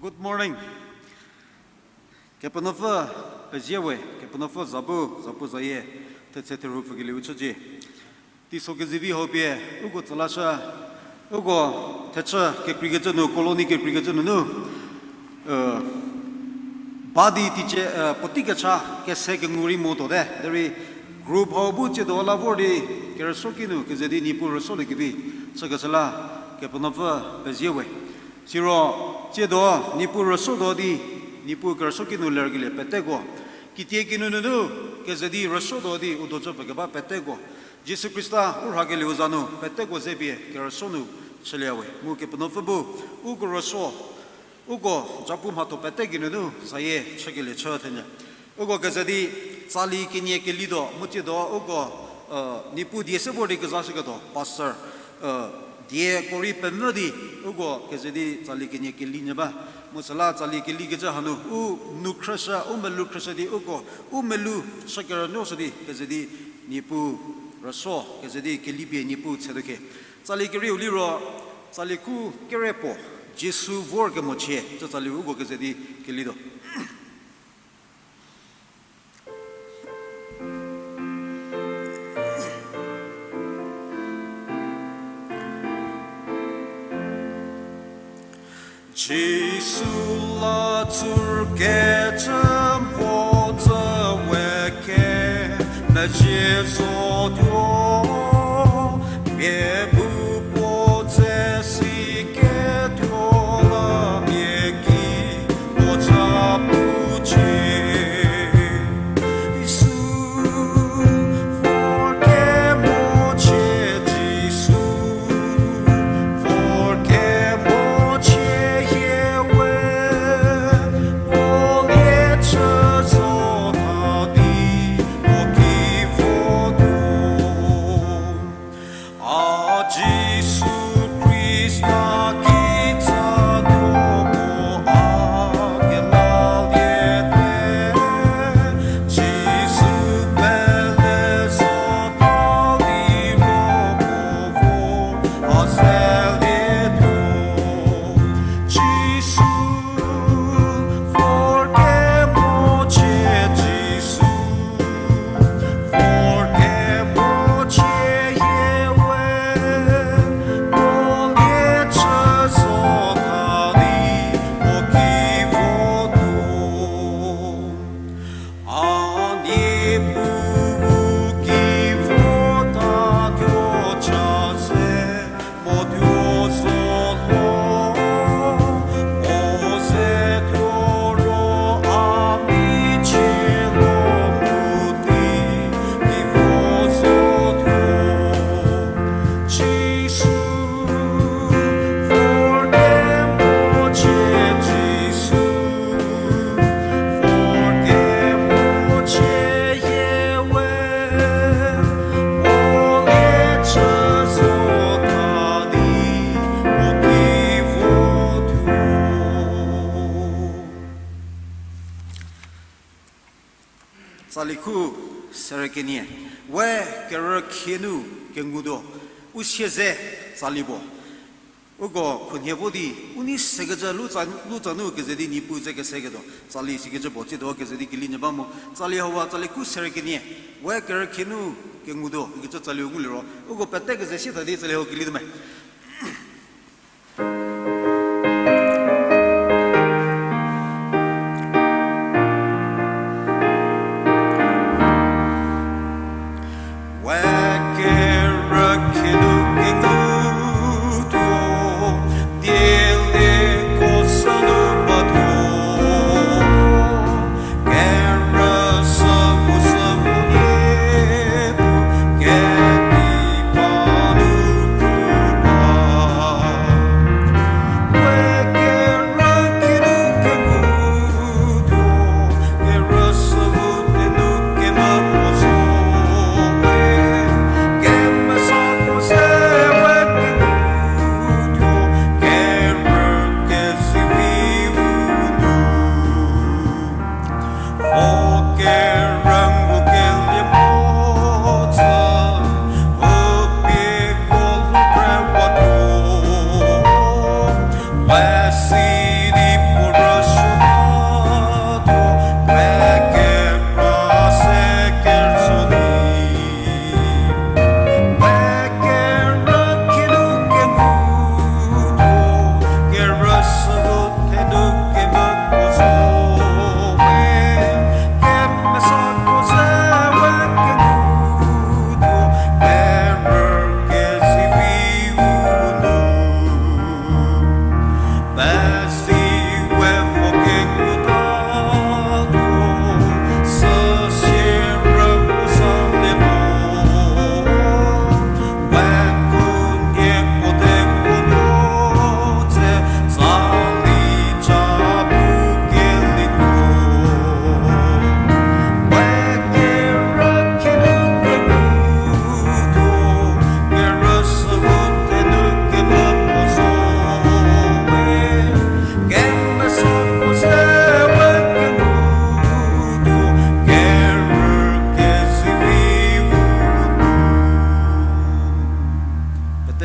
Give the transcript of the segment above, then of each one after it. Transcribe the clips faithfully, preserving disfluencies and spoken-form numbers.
Good morning. Kepenuopfü pezie we, Kepenuopfü za bu, za bu zayie, thetse therhu pfükelieu chücie. Teiso kezivi hau pie, uko tsülashü, uko thechü kekreikecü nu, colony kekreikecü nunu, ba di teicie, puotei kecha kese kengu rei mo tuote, derei group hau bu tsiedo la vor di kerüsuoki nu keze di Niepuu rüsuoliekevi chükeshü la Kepenuopfü pezie we. Siro tsiedo Niepuu rüsuotuo di, Niepuu kerüsuoki nu lerkelie peteko, kitiekinu nunu keze di rüsuotuo di u dojü pfükeba peteko, Jisu Khrista u rhakelieu za nu peteko ze pie kerüsuo nu chülie we. Mu Kepenuopfü bu uko rüsuo, uko japu mhatho pete geinunu zayie chükelie chü thenyü. Uko keze di tsali kenie kelituo, mu tsiedo uko Niepuu die se vor di kezashüketuo pastor dieko rei pemvü di uko keze di tsali kenie keli nyü ba. Mu süla tsali kelikecü hanu u nou khrüshü, u melou khrüshü di uko u melou chükerünuoshü di keze di Niepuu rüsuo keze di kelipie Niepuu tsetuo khie. Tsali kerieu liro, tsali khu kere puo, Jisu vorkemochie, tsü tsali uko keze di kelituo. Jisu la tsurkecü mhodzü we ke mezhie zotuo, mia bu puo dze siketuo la mia ki puo za pucie. Jisu, vorkemochie Jisu, vorkemochie hie we, puo lie chü zota di puo ki votuo. A Jisu Khrista kitsa tuo mo a kelaliete, Jisu pele zota di mo puo vo a zelietuo. Jisu, vorkemochie Jisu, vorkemochie hie we, puo lie chü zota di puo ki votuo. A Niepuu ki votatuo cha ze, mo tuo zo lho, puo ze tuo ro a michie lo mu di ki vo zotuo. Jisu, vorkemochie Jisu, vorkemochie hie we, puo lie chü zota di puo ki votuo. Tsali khu serü kenie, we kerükhienu kengutuo, u sieze tsali puo. Uko khunhie vo di, u nei sekecü lu tsa, lu tsa nu keze di Niepuu ze keseketuo tsali sikecü puo tsiedo keze di keli nyü ba mu. Tsali hauha tsali khu serü kenie, we kerükhienu kengutuo ikecü tsaliu nguliro uko pete keze sietha di tsali hau kelituo me. We kerükhienu kengutuo, dielieko sa nu batuo, kerüsü mu sü mu nie bu, kediba nu pu ba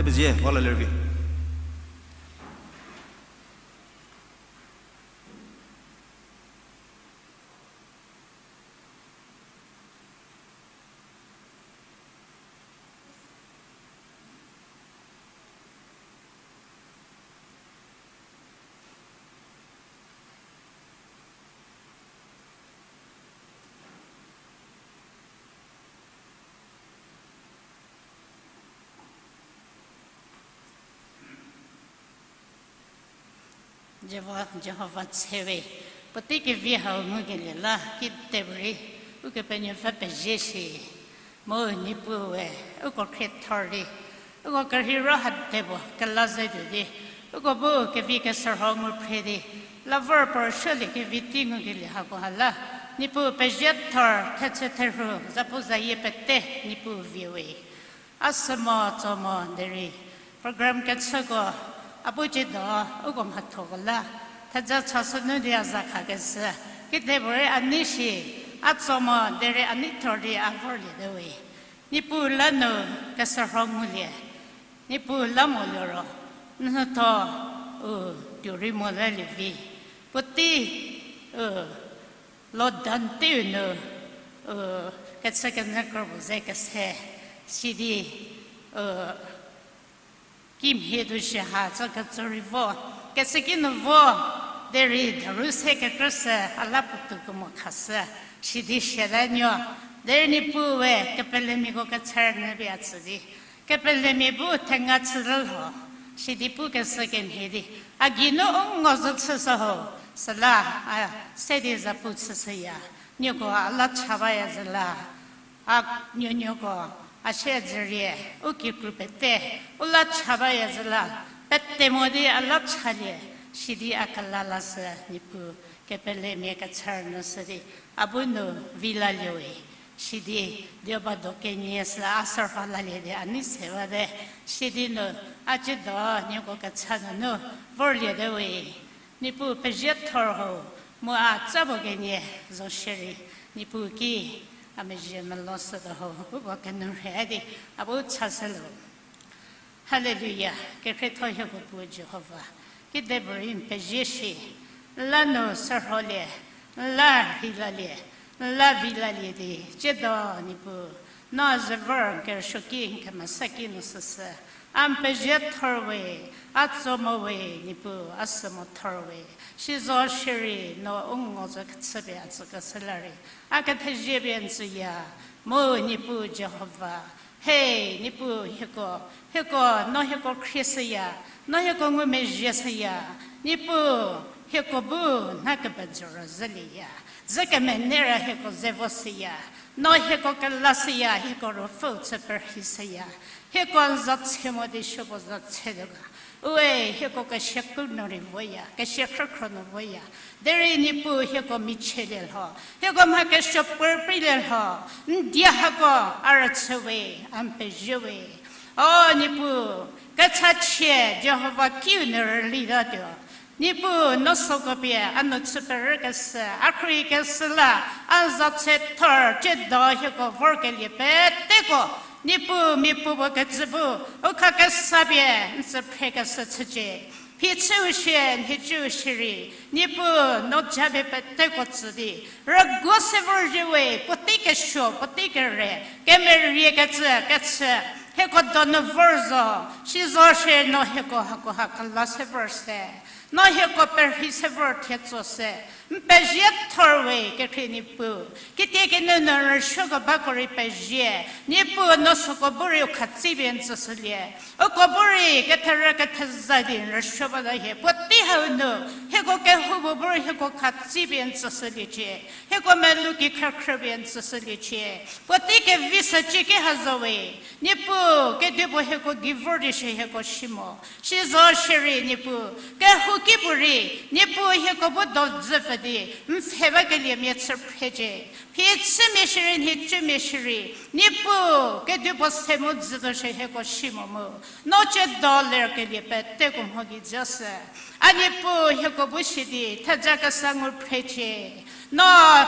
Pezie, va la lervi. Jehova, Jihova tse we, puotei kevi hau ngukelie la, kide puorei, Ukepenuopfü pezie shi. Mu Niepuu we, uko khriethor di, uko kerheiro hade puo kela ze tuo di, uko bu kevi keshürho ngu phre di, la vor puo rüsuolie kevi tei ngukelie hako ha la, Niepuu pezie thor, thetse therhu, zapu zayie pete, Niepuu vie we. A sü mo tso mo derei, program kechüko, a bu ciedo, uko mhathoko la, theja chashü nu di a za kha kezhü, kide puorei a nei shi, a tso mo derei a nei thor di a vorlie te we. Niepuu la nu keshürho ngulie, Niepuu la mo liro, n hütho, u, tuo rei mo lalie vi. Puotei, u, lockdown teiu nu, u, kechü kenyü kro puo ze kese, sidi, u, kimhie tuo shi ha tso ketso rei vo, kese ki nu vo, derei daru se kekrü sü, a la puotou kemo khashü, sidi siatanuo, derei Niepuu we kepelemiako kechü rünyü pie a tsü di, kepelemia bu thenga chü lho, sidi pukeshü kemhie di, a geinu u ngo zo chüshü ho, süla, a, se di zapu chüshüya, nieko a la cha baya zhü la, a nuonuoko, a siezedzürie, u kikru pete, u la cha baya zhü la, pete mo di a la chalie, sidi a kela lashü Niepuu, kepelemia kechü rünyü sü di, a bu nu vi lalie we. Sidi, dioba do kenie sü a sürho lalie di a nei se bate. Sidi nu, a ciedo nieko kecha nunu vorlie te we. Niepuu pezie thor ho, mu a tsa puo kenie zo shierei, Niepuu ki a mezhie melo shütuo ho, uko kenu rhe di, a bu chashülu. Haleluya, kekhrietho hieko Puo Jihova, kide puorei n pezie shi, n la nu sürholie, n la rhei lalie, n la vi lalie di, ciedo Niepuu, no a ze vor n kerüsuoki n kemesaki nu süsü, a n pezie thor we, a tso mo we, Niepuu, a sü mo thor we, si zo shierei no u ngo zo kechüpie a tsükeshü la rei, a kethezie pie n tsüya, mu Niepuu Jihova, he, Niepuu hieko, hieko, no hieko khrie shüya, no hieko ngumezhie shüya, Niepuu, hieko bu nha kepejoro zhülieya, dzü kemenei ra hieko ze vo shüya, no hieko kela shüya, hieko ruopfüu chü perhi shüya, hieko n za tse mo di supuo za tse tuo ga. Ue, hieko kesia ku nu rei voya, kesia khrükhro nu voya. Derei Niepuu hieko michielie lho, hieko mha kesuo puo rei preilie lho, n die hako a rüchü we, a n pezie we. O Niepuu, kechachie Jihova kiu nu rülitatuo. Niepuu, no süko pie a nu chü perükeshü, a khriekeshü la, a n za tse thor, ciedo hieko vorkelie peteko, Niepuu, miapuopuo kecü bu, u kha kesa pie n tsü phrekeshü chücie. Phichüu shie, nhicüu shierei, Niepuu, no japie peteko tsü di, rüguo se vorzhie we, puotei kesuo, puotei kere, kemeriekecü, kechü, hieko donu vor zo, si zo shie no hieko hakoha kela se vor se. No hieko perhi se vor thie tso se, n pezie thor we kekhrie Niepuu, kitiekinu nu rüsuokebako rei pezie, Niepuu no süko bu rei u khatsipie n tsüshülie, uko bu rei ketherü ketheza di n rüsuo bata hie, puotei hau nu, hieko kehoupuo bu rei hieko khatsipie n tsüshüliecie, hieko melou ki khrükhrüpie n tsüshüliecie, puotei kevi sü ciki ha zo we, Niepuu, kedipuo hieko gei vor di shie hieko si mo. Si zo shierei Niepuu, kehouki puorei, Niepuu hieko bu do dzü pfü di, n pfhe bakeliemia chü phrecie. Phichümia shierei, nhicumia shierei, Niepuu, kedipuo se mu dzütuo shie hieko si mo mu. No ciedo lerkelie peteko mho gei jü sü. A Niepuu hieko bu si di, theja kesa ngu phrecie. No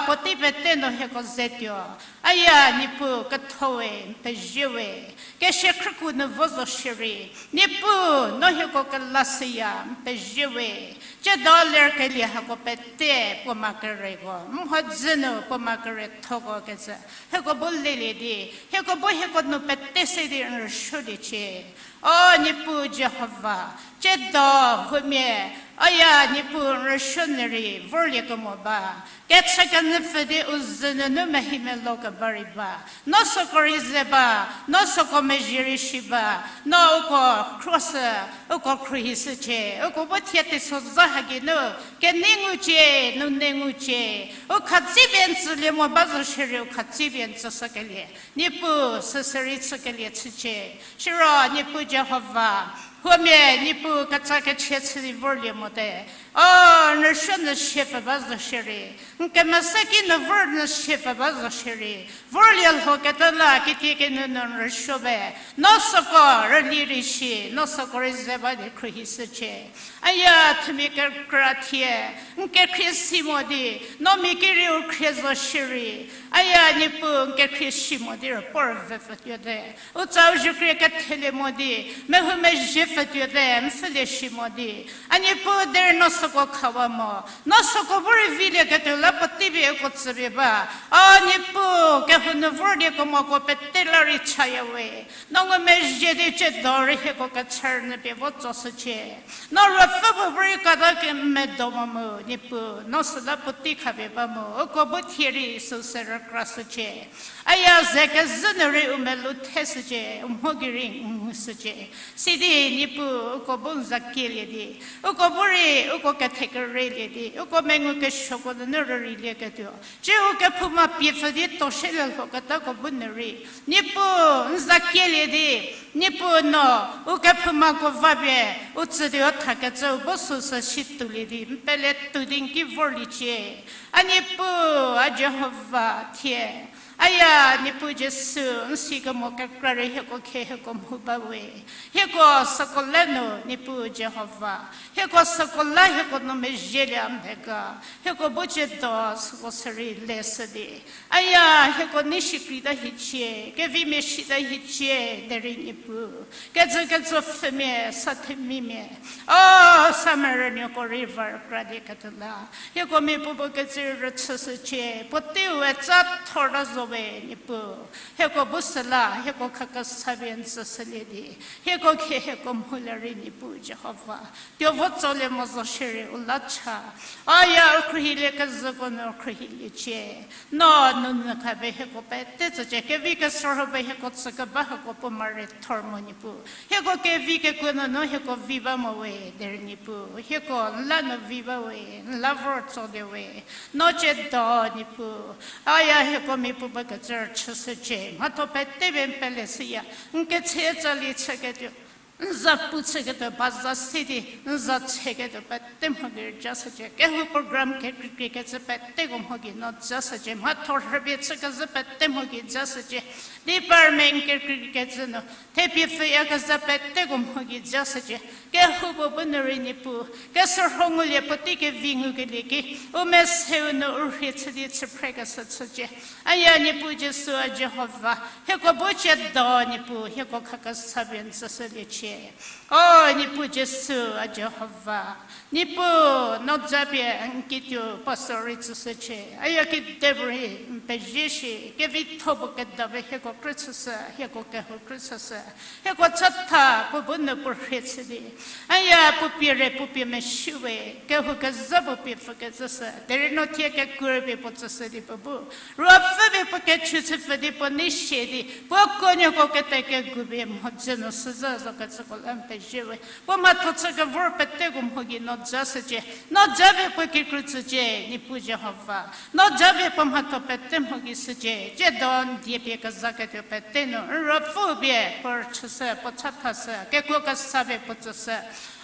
puotei pete no hieko ze tuo. Aya, Niepuu ketho we, n pezie we. Kesia khrüku nu vo zo shierei, Niepuu, no hieko kelashüya, n pezie we. Tsiedo lerkelie hako pete puo ma kereko, mhodzü nu puo ma kerethoko kecü hieko bu lelie di, hieko bu hieko nu pete se di n rüsuoliecie. O Niepuu Jihova, tsiedo huomia, aya Niepuu n rüsuo nyü rei vorlie kemo ba. Kechükenyü pfü di u zhü nunu mehimelo keba rei ba. No süko rei ze ba, no süko mezhie rei shi ba, no uko khro sü, uko khruohi shücie, uko bu thie teisozha ha geinu, kenei ngucie, nunei ngucie, u khatsipie n tsülie mo ba zo shierei u khatsipie n tsüshükelie, Niepuu süsü rei chükelie chücie. Siro Niepuu Jihova, huomia Niepuu ketsa kechie chü di vorlie mote. O, n rüsuo nyü sie pfü ba zo shierei, n kemesa ki nu vor nyü sie pfü ba zo shierei, vorlie lhoketa la kitiekinu nu n rüsuo be, no süko rüli rei shi, no süko rei ze ba di khruohi shücie. Aya themia kekra thie, n kekhrie si mo di, no mia ki rei u khrie zo shierei, aya Niepuu n kekhrie si mo di rüpor vepfütuote. U tsau zhükrie kethelie mo di, mehoumezhie pfütuote, n pfhülie shi mo di. A Niepuu derei no süko khawa mo, no süko bu rei vilieketuo la puotei pie uko tsüpie ba. A Niepuu, kehou nu vor di kemoko pete la rei chaya we. No ngumezhie di tsiedo rei hieko kechü rünyü pie vo tsoshücie. No ruopfü puo bu rei kata kemedo mo mu, Niepuu, no süla puotei khapie ba mu, uko bu thie rei süu se rükrashücie. Aya ze kezhü nu rei u melou theshücie, u mho gei rei n ngushücie. Sidi Niepuu uko bu n za kielie di, uko bu rei uko kethekereilie di, uko mengu kesuoko nunu rüreilieketuo, tsiu kephouma pie pfü di toshelie lhoketako bu nu rei, Niepuu n za kielie di, Niepuu no u kephoumako va pie, u tsütuo thakecüu bu süu se si toulie di, n pele tou di n ki vorliecie. A Niepuu, a Jihova thie. Aya, Niepuu Jisu, n sikemo kekra rei hieko khie hieko mhu ba we. Hieko süko la nu, Niepuu Jihova, hieko süko la hieko nu mezhielie a mbe ga. Hieko bu tsiedo süko sürei leshü di, aya, hieko nei shikreita hiecie, kevimia shita hiecie, derei Niepuu, kecükecü pfhümia, sa themimia, o, sa merünuoko rei va rükra lieketuo la, hieko miapuopuo kecü rüchüshücie, puoteiu we tsa thor ta zo we, Niepuu. Hieko bu süla hieko khakesa pie n tsüshülie di, hieko khie hieko mhu la rei, Niepuu Jihova, tuo vo tsolie mo zo shierei u la cha. Aya, u khruohilie kezhüko nu u khruohiliecie. No nounyü khapie hieko pete tsücie, kevi kesürho pie hieko tsü keba hako puo mare thor mo, Niepuu. Hieko kevi kekuo nunu hieko vi ba mo we, derei Niepuu, hieko n la nu vi ba we, n la vor tsolie we. No tsiedo, Niepuu, aya, hieko miapuopuo kecü rüchüshücie, mhatho pete pie n pele shüya. N ketse tsalie chüketuo, n za pu chüketuo ba za se di, n za cheketuo pete mho gei rüjashücie. Kehou program kekreikreikecü peteko mho gei no jashücie. Mhatho rhüpie chükezhü pete mho gei jashücie. Department kekreikreikecü nu thepie pfhüyakezha peteko mho gei jashücie. Kehoupuo bu nu rei, Niepuu, kesürho ngulie puotei kevi ngukelie ki, u meseu nu u rhie chü di chüphrekeshü chücie. Aya, Niepuu Jisu, a Jihova, hieko bu tsiedo, Niepuu, hieko khakesa pie n tsüshüliecie. O Niepuu Jisu, a Jihova, Niepuu, no japie n kituo pastor rei tsüshücie. Aya, kedipuorei n pezie shi, kevitho puo kedapie hieko krü chüshü, hieko kehou krü chüshü. Hieko chatha puo bu nu puo rhie chü di, aya, puo pie re puo pie mesi we, kehou kezha puo pie pfhükecü sü, derei no thie kekuo pie puo tsüshü di puo bu, ruopfü pie puo kechu chü pfü di puo nei sie di, puo kuonuoko kete kegu pie mhodzü nu süzha zokecüko la n pezie we. Puo mhatho chü kevor peteko mho gei no jashücie, no japie puo kikru tsücie, Niepuu Jihova. No japie puo mhatho pete mho gei shücie, tsiedo n die pie kezaketuo pete nu n ruopfü pie puo rüchüshü, puo chathashü, kekuo kesa pie puo tsüshü.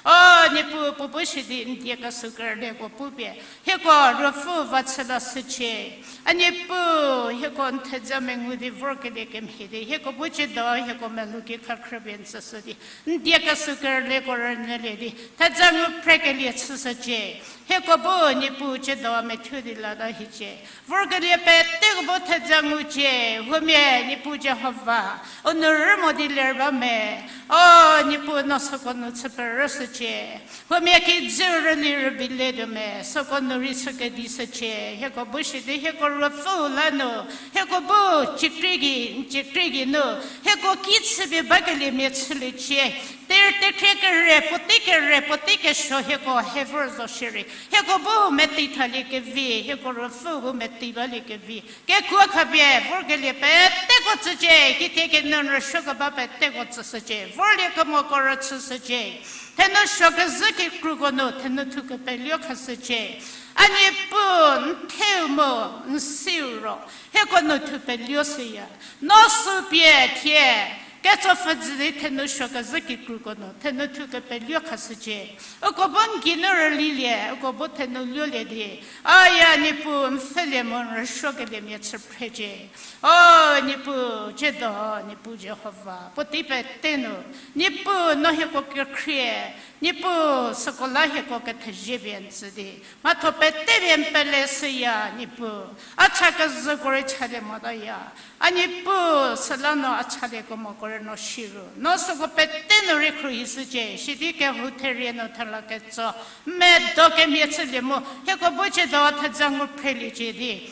O Niepuu, puo bu shi di n die kesükerülieko pupie hieko ruopfü va chü lashücie. A Niepuu, hieko n theja mengu di vorkelie kemhie di hieko bu tsiedo hieko melou ki khakhrüpie n tsüshü di, N die kesuo kerülieko rünyülie di, thedze ngu phrekelie chüshücie. Hieko bu Niepuu tsiedo methuo di lata hiecie. Vorkelie peteko bu thedze ngucie, huomia Niepuu Jihova, u nou rü mo di ler ba me. O Niepuu, no süko nu chü perüshücie. Huomia kijü rüli rübei le tuo me, süko nu rei chü kedishücie. Hieko bu shi di hieko ruopfüu la nu, hieko bu ciekrie gei, n ciekrie gei nu, hieko ki chüpie bakeliemia chüliecie. Ter tekhrie kere, puotei kere, puotei kesuo hieko he vor zo shierei, hieko bu metei thalie kevi, hieko ruopfüu bu metei balie kevi. Kekuo khapie vorkelie peteko tsücie, kitiekinu n rüsuo keba peteko tsüshücie, vorlie kemoko rüchüshücie. Thenou suo kezhü kikruko nu thenou thu kepeluo khashücie. A Niepuu, n theu mu n siu ro, hieko nu thu peluo shüya. No sü pie thie ketsopfü jü di thenou suo kezhü kikruko nu thenou thu kepeluo khashücie. Uko bu n geinu rülilie, uko bu thenou luolie di, aya Niepuu, n pfhülie mu n rüsuokeliemia chü phrecie. O Niepuu tsiedo, Niepuu Jihova, puotei pete nu, Niepuu, no hieko kekhrie, Niepuu, süko la hieko kethezie pie n tsü di, mhatho pete pie n pele shüya, Niepuu. A cha kezhüko rei chalie motaya. A Niepuu, süla no a chalieko moko rei no shi ru, no süko pete nu rei khruohishücie. Sidi kehou therie nu thela ketso, medo kemhie chülie mu hieko bu tsiedo thedze ngu phreliecie di,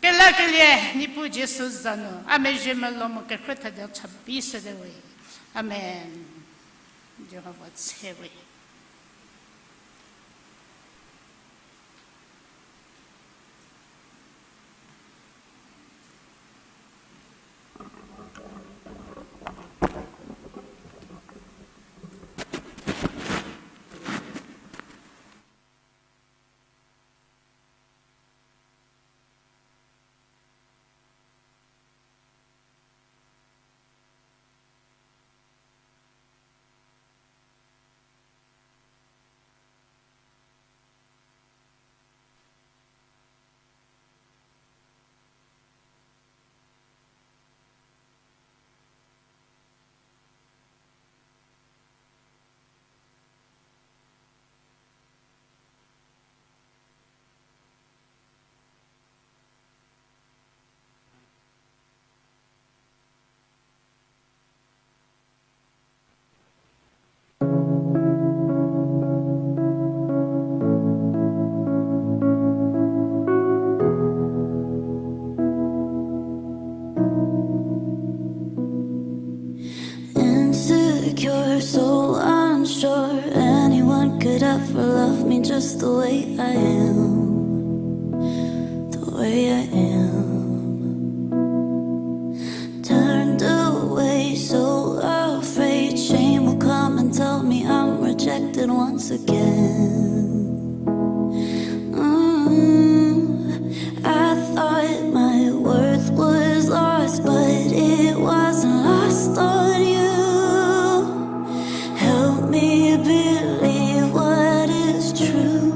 kelakelie Niepuu Jisu za nu a mezhie melou mu kekhrie thedze cha bi shüte we. Amen. Jihova tse we. Insecure, so unsure anyone could ever love me just the way I am, the way I am. Turned away, so afraid shame will come and tell me I'm rejected once again. Mm, I thought my worth was lost, but it wasn't lost on you. Help me believe what is true.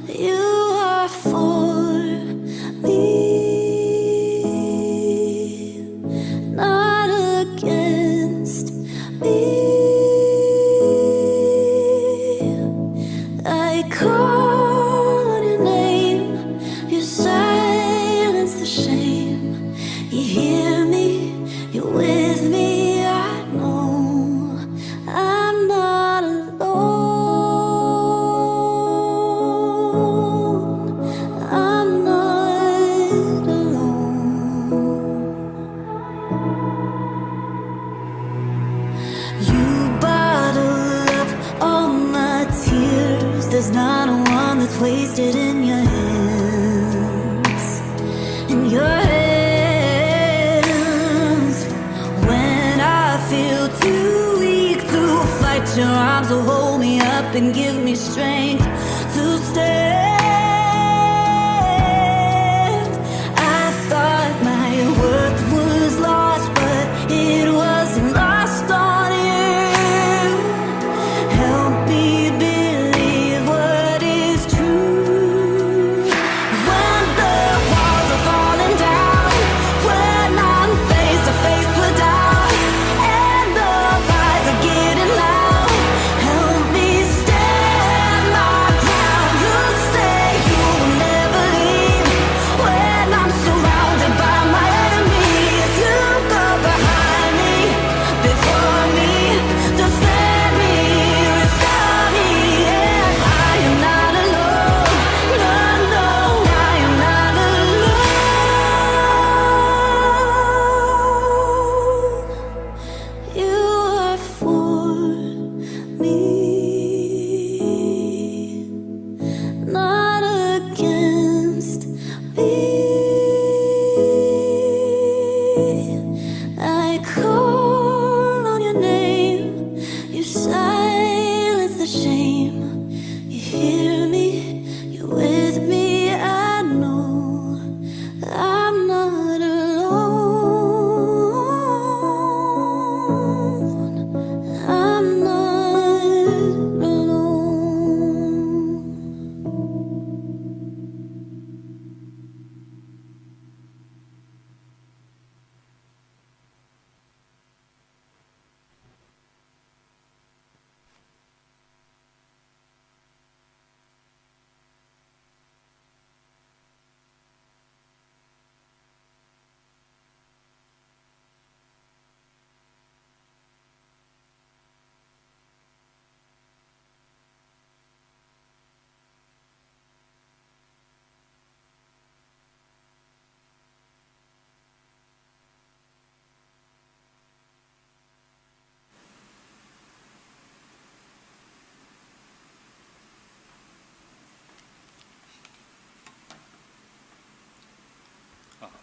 You are for me, not against me. I call on your name, you silence the shame. You hear me, you're with me, I know. I'm not alone. I'm not alone. You bottle up all my tears. There's not a one that's wasted in your hands. In your hands. When I feel too weak to fight, your arms will hold me up and give me strength to stand. I thought my worth was lost, but it wasn't lost on you. Help me believe what is true. When the walls are falling down, when I'm face to face with doubt, and the lies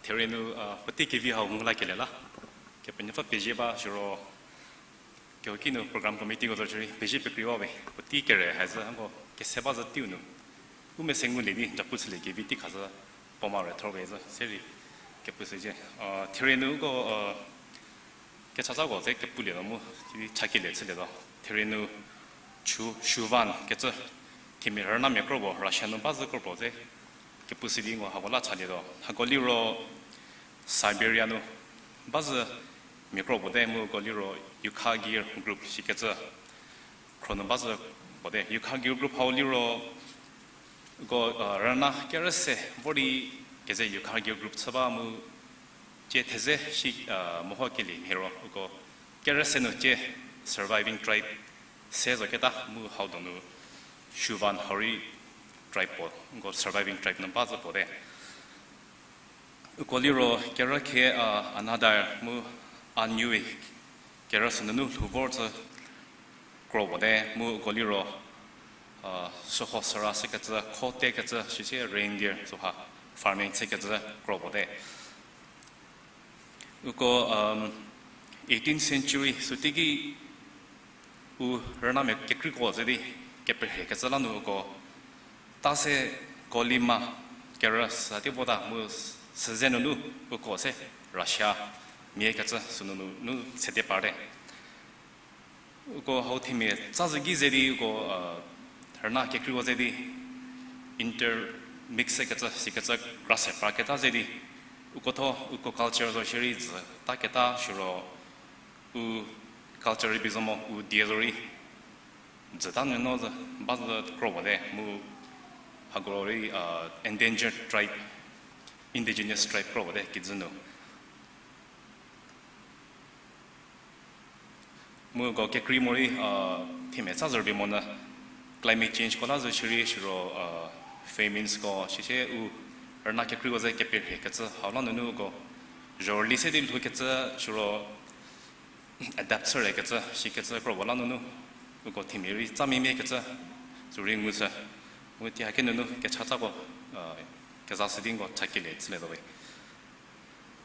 Therie nu, uh, puotei kevi hau ngu lakelie la. Kepenuopfü pezie ba siro, kehouki nu program committeeko zo shierei pezie pekreiwa we. Puotei kere haizü hako kese ba zhü teiu nu u mese ngulie di japu chülie kevi tei khazü puo ma re thor we zhü. Serei kepu sücie. Uh, therie nu uko, uh, kechachako ze kepulie no mu, sidi chakelie chülietuo. Therie nu Chu-, Chauvin kecü themia rünamia kro puo, Russia nu ba zhü kro puo ze kepu sidi ngu hako la chalietuo. Hako liro Siberia nu ba zhü mia kro puo te mu uko liro Yukagir group shikecü khro nu ba zhü puo te. Yukagir group hau liro uko, uh, rüna kerüse vor di keze Yukagir group chü ba mu tie theze shi, uh, mehokelie mhie ro uko kerüse nu tie surviving tribe se zo keta mu hau donu Chauvin hau rei tribe puo, uko surviving tribe nu ba zhü puo te. Uko liro kerü khe, uh, Anadyr mu Inoue kerü sünunu lhou vor zhü kro puo te mu uko liro, uh, süho süra sekecü, kho tekecü, shise reindeer süha farming sekecü kro puo te. Uko, um, eighteenth century süteiki u rünamia kekreiko ze di keperhie kecü la nu uko ta se Kolyma kerü süha tei puo ta mu süze nunu uko se Russia mia kecü sünunu nu sede parte. Uko hau themia tsa zhü ki ze di uko, uh, rüna kekreiko ze di intermix sekecü, sikecü kra se pra keta ze di uko tho, uko culture zo shierei jü ta keta shiro u culture rei bi zo mo u die zo rei jü ta nunu zü ba zhü kro puo te mu hako rei, uh, endangered tribe, indigenous tribe kro puo te kijü nu. Mu uko kekrei morei, uh, themia tsa zhü rübei monyü climate changeko la zo shierei shiro, uh, faminesko shise u rüna kekreiko ze keperhie kecü hau la nunu uko zhorüli se di lhoukecü shiro adapt chürekecü shikecü kro puo la nunu uko themia rei tsa mimie kecü sü rei ngushü. Mu tei haki nunu kechatako, uh, keza sidi nko chakelie chülietuo we.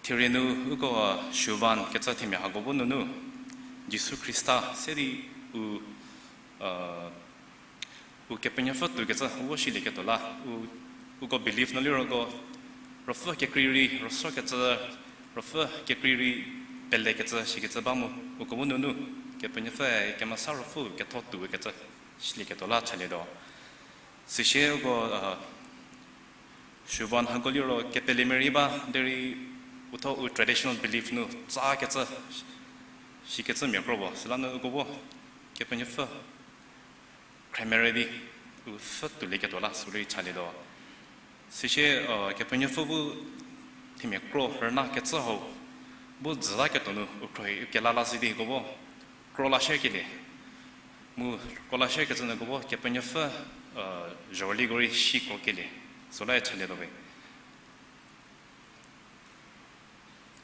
Therie nu uko, uh, Chauvin kecü themia hako bu nunu Jisu Khrista se di u, uh, Ukepenuopfü tuokecü vo shilieketuo la, u, uko belief nu liro uko ruopfü kekrei rei rüsuokecü, ruopfü kekrei rei pelekecü shikecü ba mu, uko bu nunu Kepenuopfüe kemesa ruopfü ketho tuokecü shilieketuo la chalietuo. Süsie uko, uh, Chauvin hako liro kepelemia rei ba derei utho u traditional belief nu tsakecü shikecü mia kro puo süla nu uko bu Kepenuopfü khriemerü di u pfhü tuolieketuo la sürei chalietuo. Süsie, uh, Kepenuopfü bu themia kro rüna kecü hau bu jütaketuo nu u khrohi u kela la si di uko bu kro la shierkelie. Mu kro la shierkecü nu uko bu Kepenuopfü, uh, zhorüliko rei shikrokelie süla chalietuo we.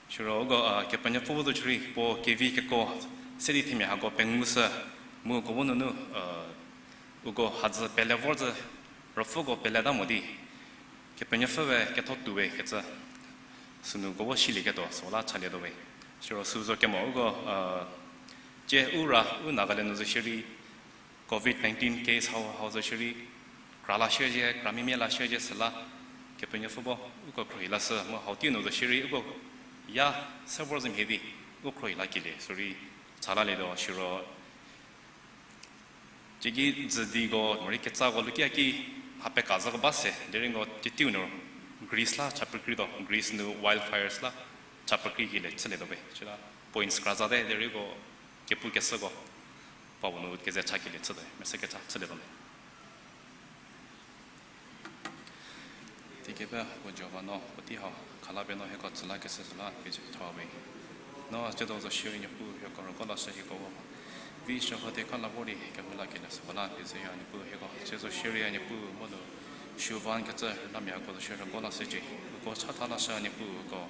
Siro uko, uh, Kepenuopfü bu zo shierei puo kevi keko se di themia hako pengushü mu uko bu nunu, uh, uko hadzü pele vor zhü ruopfüko peleta mo di Kepenuopfüe ketho tuo we kecü sünu uko bu shilieketuo süla chalietuo we. Siro sü zo kemo uko, uh, tie u ra u Nagaland nu zo shierei Covid nineteen case hau, hau zo shierei kra la shiezie, kra mimie la shiezie süla Kepenuopfü bu uko khrohi lashü mu hau tei nu zo shierei uko ya se vor zhü mhie di u khrohi lakelie sürei cha lalietuo siro. Cieki dzüdiko morei ketsako lukiaki mha peka zhüko ba se derei uko citeiu nu Greece la cha pekreituo, Greece nu wildfires la cha pekreikelie chülietuo we. Süla points kra zate derei uko kepukeshüko pa puo nu keze chakelie chüte, mese kecha chülietuo me. Tei kepfü puo Jihova no puotei hau khala pie no hieko tsü lakeshü süla pie tho we. No tsiedo zo shierei Niepuu hieko rüguo lashü hieko bu vi shürho di khala vor di kehou lakelie süko la pie zeya Niepuu hieko tsie zo shierei a Niepuu mu nu Chauvin kecü rünamia hako zo shierei rüguo lashücie. Uko chatha lashü a Niepuu uko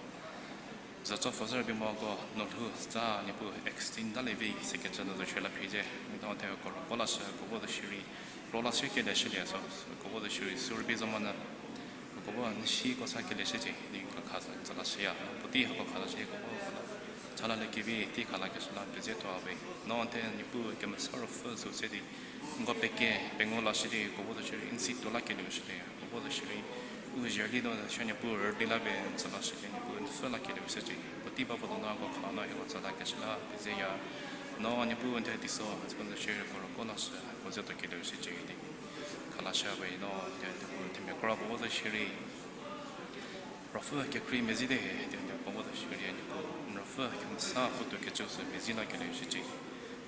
zütso pfü zhü rübei moko no lhou tsa Niepuu extinct talie vi sikecü nu zo shierei la phie zie. Mu no thie uko rüguo lashü uko bu zo shierei kro la shierkelie shülie so uko bu zo shierei sü rübei zo monyü Koko n siko sa kelie shücie, di n kha tsü la shüya. Puotei hako kha la shü koko, chalale kevi tei kha la keshü la pezie tuo we. No n the Niepuu kemesa ruopfü sü se di, nko peke, pengou la shü di, koko zo shierei n si tuo la kelieu shüte, koko zo shierei u zhie di no shü Niepuu rüdi la pie n tsü la shücie, Niepuu n pfhü la kelieu shücie. Puotei ba puo donu hako kha no hieko tsü la keshü la pezieya. No Niepuu n the teiso, hako zo shierei ko rüko la shü, ko ze tuo kelieu shücie di. Kha la shü we no, n the Niepuu themia kra koko zo shierei ruopfü kekrei mezhie di, n the Niepuu koko zo shierei Niepuu n ruopfü kemesa puotou kecü sü mezhie la kelieu shücie.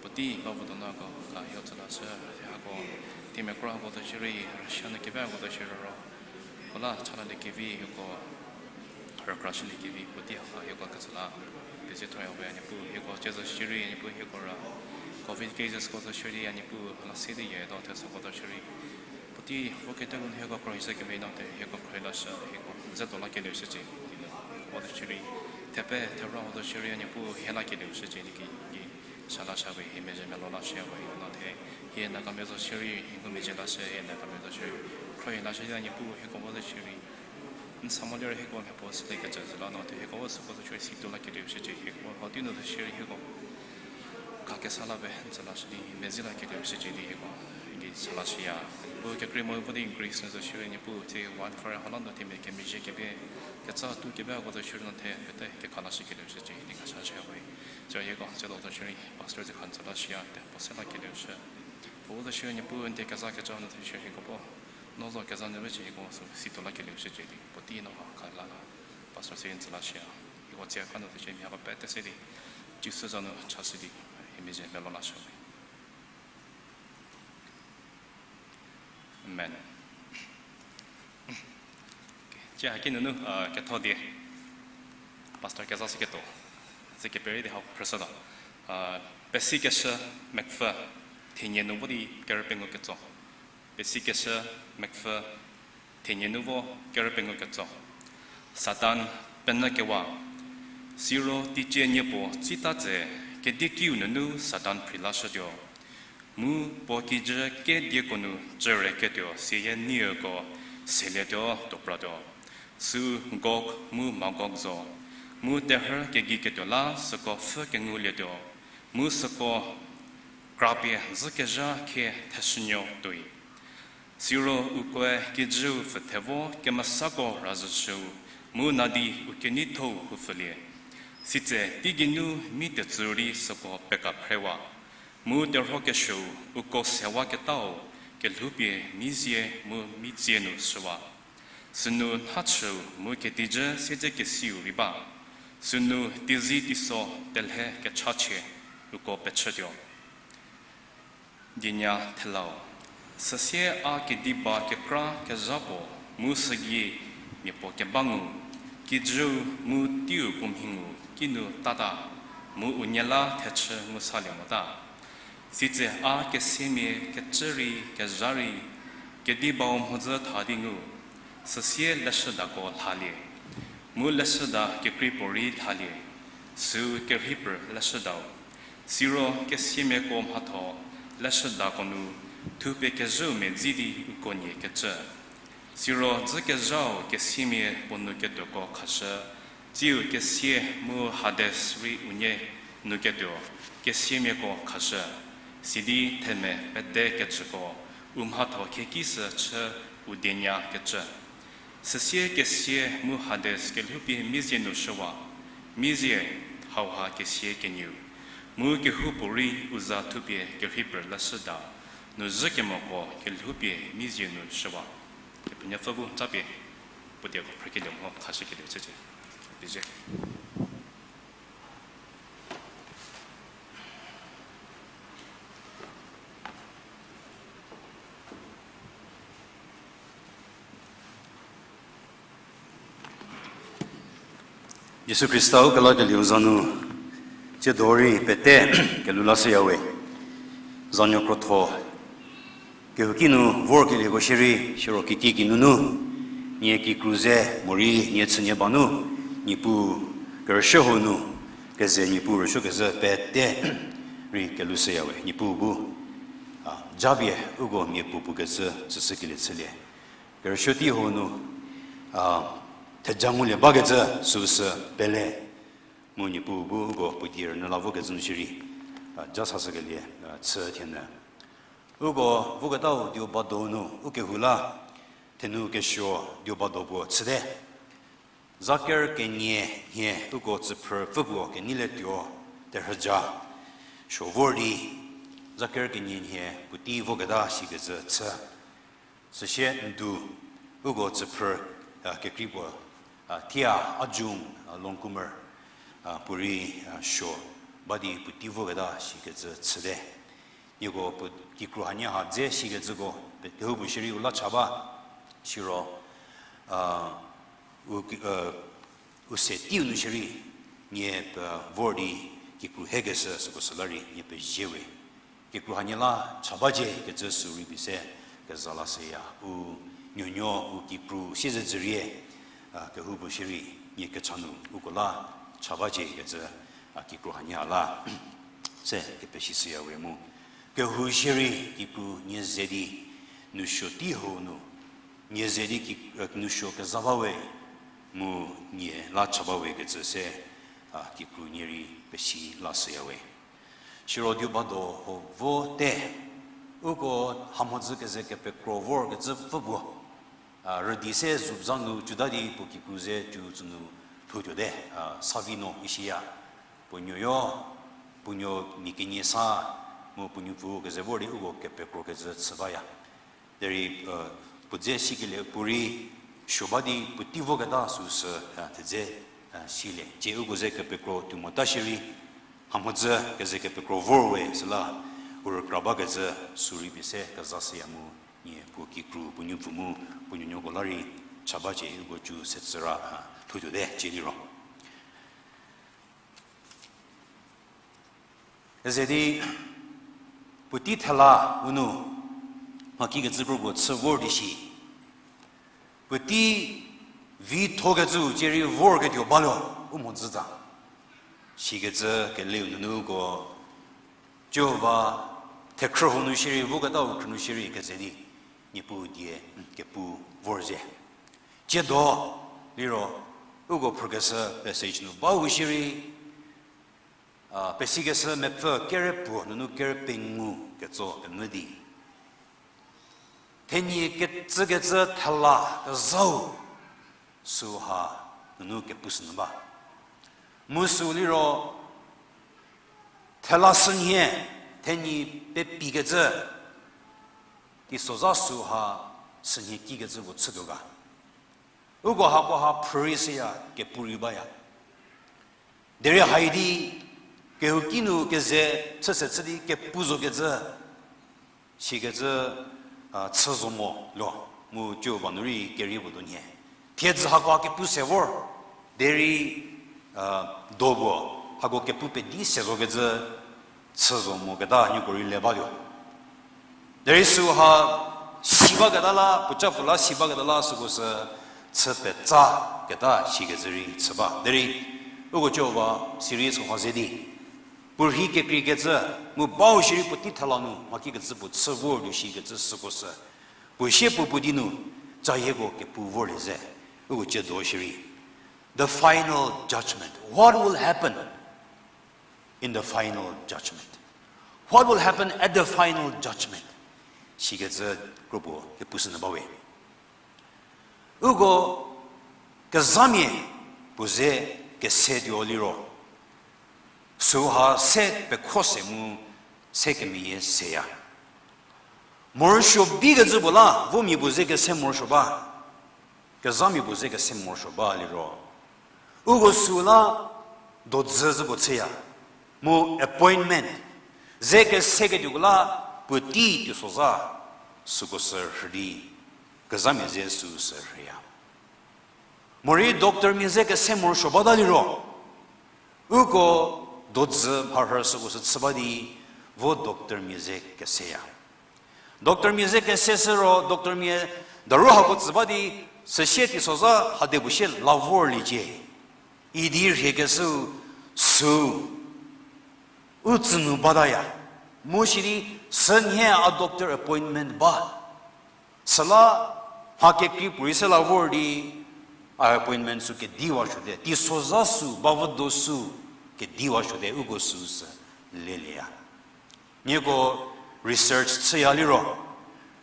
Puotei ba puo donu hako kha hieko tsü la shü, hako themia kra koko zo shierei, rüshü nu keba koko zo shierei ro, ko la chalale kevi hieko rükra shülie kevi puotei hako hieko ketsü la pezie tuoya we Niepuu, hieko tsie zo shierei Niepuu hieko ra covid cases ko zo shierei Niepuu la se di ye do thesako zo shierei puotei vo kete gun hieko kro hise kemei no the hieko khro la shü, hieko ze tuo la kelieu shücie di nu, ko zo shierei thepe thera ko zo shierei Niepuu hie la kelieu shücie di ki, ki sha la shü we, hie mezhie melo la shüya we, no the hie Nagamia zo shierei, hie ngumezhie la shü, hie Nagamia zo shierei khro hie la shü di Niepuu hieko vo zo shierei n sa mo lerei hieko mia puo sülie kecü zhü la no the hieko süko zo shierei si tuo la kelieu shücie, hieko hau tei nu zo shierei hieko kha kesa la pie n tsü la shü di mezhie la kelieu shücie di hieko ki sha la shüya. Niepuu kekrei mo vo di grace nu zo shierei Niepuu tsie wildfire hau la nu themia kemezhie kepie ketsa tu keba ko zo shierei no the pete kekha la shü kelieu shücie di kha sha shüya we. Tsie hieko tsie do zo shierei pastor ze kha n tsü la shüya te puo se la kelieu shü. Puo zo shierei Niepuu n die keza kecha nu zo shierei hieko puo no zo keza nu ve chie hieko sü si tuo la kelieu shücie di puotei no ha kha la la pastor se n tsü la shüya. Hieko tsie kha nu zo shierei mia ko pete se di Jisu za nu cha shü di hie mezhie melo la shü we. Amen. Tsie haki nunu ketho die pastor keza shüketuo ze keperi di hau phrüshütuo. Pesikeshü mepfü, thenie nu vo di kerü pengou ketso. Pesikeshü mepfü, thenie nu vo kerü pengou ketso. Satan penyü kewa. Siro teicie nie puo tsita tse, kedikiu nunu Satan phri lashütuo. Mu puo kijü kedieko nu cüreketuo seyie nieko selietuo tuo pratuo. Süu Gog mu Magog zo. Mu terhü kegiketuo la süko pfhü kengulietuo. Mu süko krapie zhükezha khie theshünuo tuoi. Siro ukoe kijüu pfü thevo kemesako razhüshüu, mu nadi u keneithou houpfülie. Sitse teigeinu mi tetsü rei süko pekaphrewa. Mu terhuokesuou uko sewaketau kelhoupie mizie mu mitsie nu shüwa. Sünu nhachüu mu ketijü siedzekesiu rei ba. Sünu teizie teiso telhe kechachie uko pechütuo. Dienya thelau. Süsie a kediba kekra kezha puo mu sügei mia puo keba ngu, kijüu mu teiu puo mhi ngu kinu tata, mu unie la thechü ngu salie mota. Sitse a kesiamia kecü rei kezha rei kedibau mhodzü tha di ngu, süsie leshüdako lhalie. Mu leshüda kekreipuorei lhalie, süu kerheiper leshüdau. Siro kesiamiako mhatho leshüdako nu thupie kezhüu medzi di uko nie kecü. Siro dzükezhau kesiamia puo nu ketuoko khashü, tsiu kesia mu Hades rei unie nu ketuo kesiamiako khashü. Sidi themia pete kecüko u mhatho khieki sü chü u dienya kecü. Süsie kesia mu Hades kelhoupie mizie nu shüwa, mizie hauha kesia kenieu. Mu kehoupuorei u za thupie kerheiper leshüda, nu zhükemoko kelhoupie mizie nu shüwa. Kepenuopfü bu japie puo dieko phrükelie mo khashükelie chücie. Pezhie. Jisu Khrista u kelakelieu za nu, tsiedo rei pete kelhou lashüyawe. Zanuo krotho kehouki nu vorkelieko shierei, siro kitieki nunu, nie kikru ze morei nie chünie ba nu, Niepuu kerüshü hau nu, keze Niepuu rüsuokezhü pete rei kelhou shüyawe. Niepuu bu a japie uko miapuo puo kecü tsüshükelie chülie. Kerüsuo tei hau nu, A, theja ngulie bakecü süsü pele, mu Niepuu bu uko puo die rünyü la vokecü nu shierei, a, ja sashükelie, a, chü thienyü. Uko voketau Diobado nu ukehou la, thenu kesuo Diobado puo chüte. Zaker kenie nhie uko tsüphrü pfü puo kenei le tuo terhüja suo vor di, Zaker kenie nhie puotei voketa shikecü chü. Süsie ndu uko tsüphrü, a, kekrei puo, a, thie a, Ajung, a, Longkumer, a, puorei, a, suo ba di puotei voketa shikecü chüte. Nieko puo kikru hanie ha dze shikecüko, pe-, kehoupuo shierei u la cha ba, siro, a, u ki-, a, u se teiu nu shierei, nie pe vor di kikru hekeshü süko süla rei nie pezie we. Kikru hanie la cha bacie kecü sü rei pie se keza lashüya. U nuonuo u kikru siezedzürie, a, kehoupuo shierei nie kecha nu uko la cha bacie kecü, a, kikru hanie la se kepesishüya we mu. Kehou shierei kikru nie ze di, nousuo tei hou nu, nie ze di ki-, e, nousuo keza ba we, mu nie la cha ba we kecü se, a, kikru nie rei pesi lashüya we. Siro Diobado ho vote, uko hamhodzü keze kepekro vorkecü pfü puo, a, rüdi se zubza nu cüta di puo kikru ze cü tsü nu lhoutuote, a, Savino ishiya. Puo nuoyo, puo nuo mia kenie sa, mu puo nuopfü keze vor di uko kepekrokecü chü baya. Derei, e, puo dze sikelie puorei suo ba di puotei voketa süsü, a, thedze, a, silie. Tie uko ze kepekro tuo mota shierei, hamhodzü keze kepekro vor we süla, u rükra bakecü sü rei pie se keza shüya mu, nie puo kikru, puo nuopfü mu, puo nuonuoko la rei cha bacie uko cü se tsüra, a, lhoutuote cie liro. Eze di, puotei thela u nu, mhakikecü kropuo chü vor di shi. Puotei vithokecü cie rei vorketuo balo, u mhodzütsa. Sikecü keleu nunu uko, Jihova thekhrü hou nu shierei, voketau khrü nu shierei keze di, Niepuu die kepu vor zhie. Tsiedo liro, uko phrükeshü passage nu bau shierei, a, pesikeshü mepfü kere puo nunu kere pengou ketso pemvü di, thenyi kecükecü thela kezhau süha nunu kepushünyü ba. Mu sü liro, thela sünhie, thenyi pepikecü, teisozha süha sünhie kikecü puo chütuo ga. Uko hakoha phrü rei shüya, kepu rei baya. Derei haidi, kehouki nu keze chüse chü di kepu zokecü, sikecü, a, chü zo mo lo, mu Jihova nu rei kerie puo do nhie. Thiedzü hakoha kepu se vor, derei, a, do puo, hako kepu pedi se zokecü chü zo moketa nieko rei le batuo. Derei süha si baketa la, puoca puo la si baketa la süko sü chü petsa keta sikecü rei chü ba. Derei uko Jihova sirei süha ze di, puorhi kekreikecü, mu bau shierei puotei thela nu mhakikecü puo chü vor di shikecü süko sü, puo sie puo puo di nu, cahieko kepu vorlie ze, uko tsiedo shierei. The final judgment. What will happen in the final judgment? What will happen at the final judgment? Sikecü kropuo kepushünyü bawe. Uko kezhamia puo ze kesetuo liro, süha se pekho se mu se kemeyie seya. Morosuo bikecü puo la, vo mia puo ze kese morosuo ba, kezhamia puo ze kese morosuo ba liro, uko süla dodzü zü puo chüya, mu appointment, ze keseketuoko la puotei teisozha, süko sü rhü di, kezhamia ze süu sü rhüya. Morei doctormia ze kese morosuo bata liro, uko dodzü mharhü süko sü chü ba di, vo doctormia ze keseya. Doctormia ze kese shü ro, doctormia daru hako tsü ba di, süsie teisozha hade puo sie la vorliecie idi rhiekeshüu süu u tsünu bataya. Mu sidi sünhie a doctor appointment ba. Süla mha kekrei puorei se la vor di, A appointment sü kediwa suote, teisozha sü, bavüdo sü kediwa suote, uko süu sü lelieya. Nieko research chüya liro,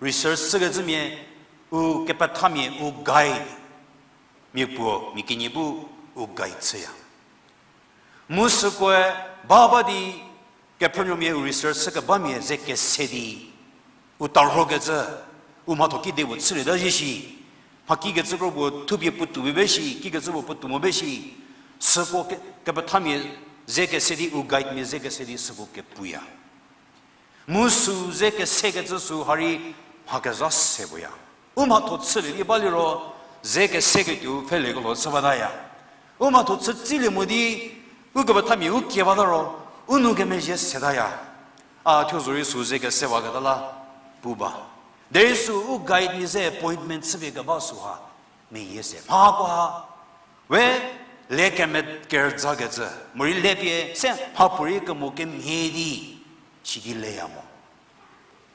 research chükecümia, u kepethamia, u guide, mia puo, mia kenie bu u guide chüya. Mu sükoe ba ba di, kephrünuomia u research chükebamia ze kese di, u tarhokecü, u mhatho kide puo chülieta zhie shi, mha kikecü kro puo thupie puotou mo be shi, kikecü puo puotou mo be shi, süko ke-, kepethamia ze kese di, u guidemia ze kese di süko kepuya. Mu sü ze kesekecü sü ha rei mha kezha se puoya. U mhatho chülie di baliro, ze keseketuo pfhelekelho chü bataya. U mhatho chü tsilie mo di, u kepethamia u kie bata ro, u nou kemezhie setaya. A thuo zorei sü ze kesewaketa la pu ba. Derei sü u guidemia ze appointment chüpie keba süha meyie se. Mha hakoha we le keme kerüzakecü, morei le pie se mhapuorei kemo kemhie di, sidi leya mo.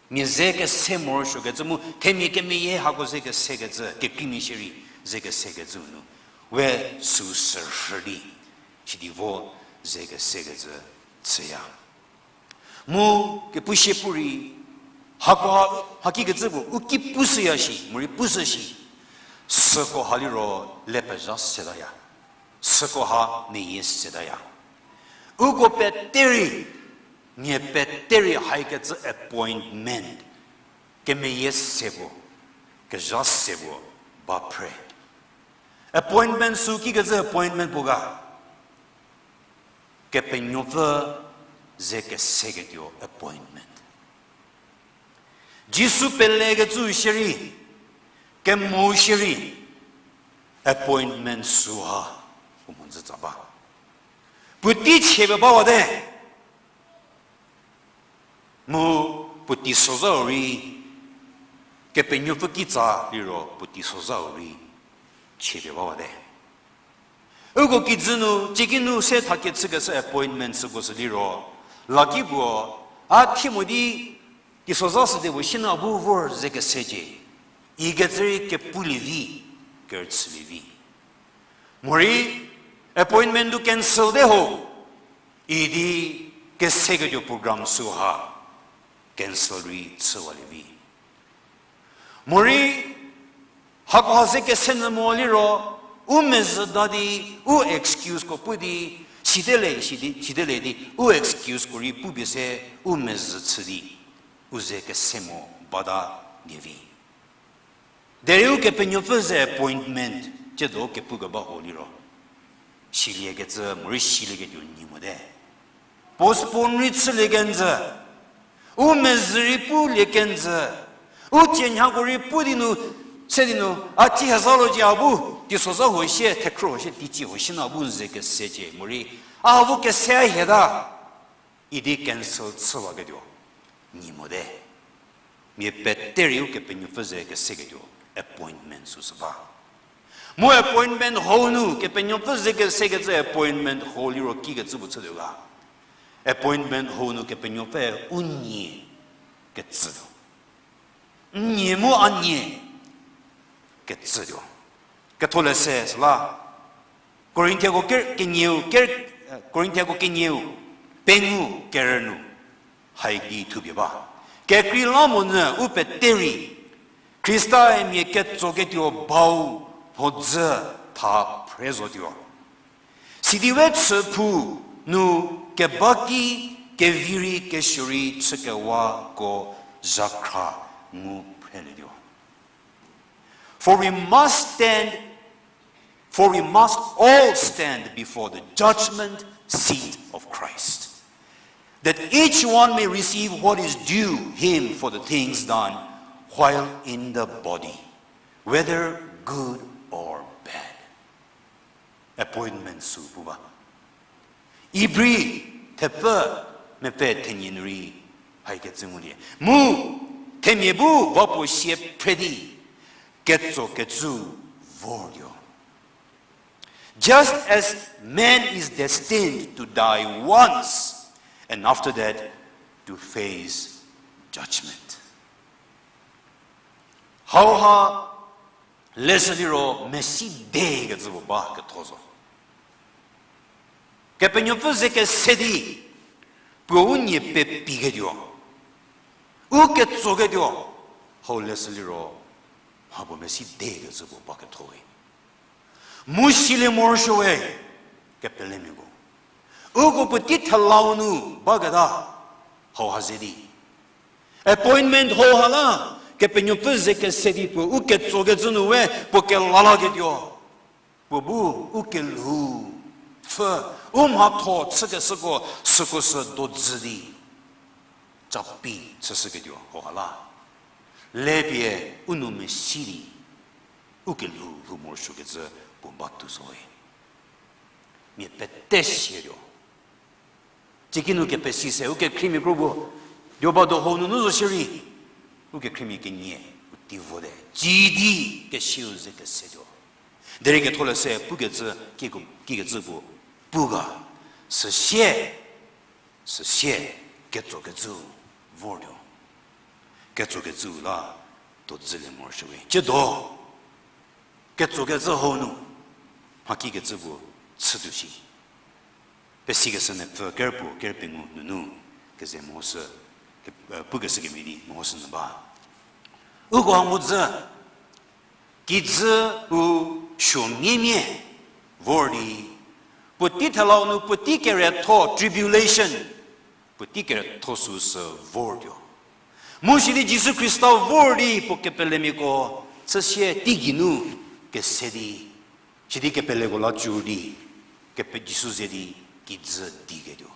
Mia ze kese morosuokecü mu themia kemeyie hako ze kesekecü, kekreimia shierei ze kesekecü nu, we sü sürhü di, sidi vo ze kesekecü chüya. Mu kepushie pu rei, hakoha, hakikecü puo u ki pushüya shi, morei pushü shi, süko ha liro le pezha setaya, süko ha meyie setaya. Uko pete rei, mia pete rei haikecü appointment, kemeyie se puo, kezha se puo ba phre. Appointment sü kikecü appointment puo ga. Kepenuopfü ze keseketuo appointment. Jisu pelekecü shierei, kemo shierei, appointment süha, u mhodzü tsa ba. Puotei chie pie bawate. Mu puotei sozhau rei, Kepenuopfü kitsa liro puotei sozhau rei chie pie bawate. Uko kijü nu, cieki nu se thakechükeshü appointment süko sü liro, laki puo, a thie mo di, teisozha süde puo shinu a bu vor ze kesecie, ikecü rei kepulie vi, kerüchülie vi. Morei appointment du cancel te ho, idi keseketuo program süha cancel rei chüwalie vi. Morei hakoha ze kese nyü mo liro, u mezhü da di, u excuseko pu di, sitele, sidi, sitele di, u excuseko rei pupie se, u mezhü chü di, u ze kese mo bata nie vi. Derei Ukepenuopfü ze appointment tsiedo kepukeba ho liro, siliekecü morei silieketuo nyi mote. Postpone rei chülie kenjü, u mezhü rei pulie kenjü, u tsienhako rei pu di nu, se di nu, a tsie heza lo cie a bu, teisozha huo sie, thekhrü huo sie, teicie huo sie nu a bu n ze kesecie morei, a bu kese a hieta, idi cancel chüwaketuo nyi mote. Mia pete rei Ukepenuopfü ze keseketuo appointment süsü ba. Mu appointment hou nu Kepenuopfü ze kesekecü appointment hou liro kikecü puo chütuo ga. Appointment hou nu Kepenuopfü u nie kecütuo. N nie mu a nie kecütuo. Ketholeshü süla, Korinthiako ker-, kenieu, ker-, Korinthiako kenieu, pengou kerü nu, haidi thupie ba. Kekreilamonyü u pete rei, Khrista-e mia ketsoketuo bau mhodzü tha phre zotuo. Sidi we chüphou nu keba ki kevi rei kesuo rei chükewako zhakhra ngu phrelietuo. For we must stand, for we must all stand before the judgment seat of Christ, that each one may receive what is due him for the things done while in the body, whether good or bad. Appointment sü pu ba. Ibri thepfü mepfü thenie nu rei haikecü ngulie. Mu themia bu va puo sie phre di ketsokecü vortuo. Just as man is destined to die once, and after that to face judgment. Hauha Leshü liro mesi de kecü puo ba ketho zo. Kepenuopfü ze kese di, puo u nie pepiketuo, u ketsoketuo, hau leshü liro, mha puo mesi de kecü puo ba ketho we. Mu silie morosuo we, kepelemiako. Uko puotei thelau nu baketa, hauha ze di. Appointment hauha la, Kepenuopfü ze kese di puo u ketsokecü nu we, puo kelalaketuo. Puo bu u kelhou, pfü, u mhatho chükeshüko, süko sü dodzü di. Capi chüshüketuo hauha la. Lepie u nou mesi di, u kelhou lhou morosuokecü puo batuo zo we. Mia pete sietuo. Tsiki nu kepesi se, u kekhriemia kro bu, dioba doho nunu zo shierei, u kekhriemia kenie, u tei vote. Tsidi kesiu ze kesetuo. Derei ketholeshü pukecü, kiko, kikecü puo, pu ga, süsie, süsie, ketsokecü, vortuo. Ketsokecü la, dodzülie morosuo we. Tsiedo, ketsokecü hau nu, mhakikecü puo, chütuo shi. Pesikeshü Nepfü ker puo ker pengou nunu, keze mehoshü, ke-, eh, pukeshü kemhie di mehoshü nyü ba. Uko ha mhodzü, kijü u suomiemia vor di, puotei thelau nu puotei keretho, tribulation, puotei keretho süu sü vortuo. Mu sidi Jisu Khrista vor di puo kepelemiako, chüsie teigei nu kese di, sidi kepeleko la cü di, kepe Jisu ze di kijü diketuo.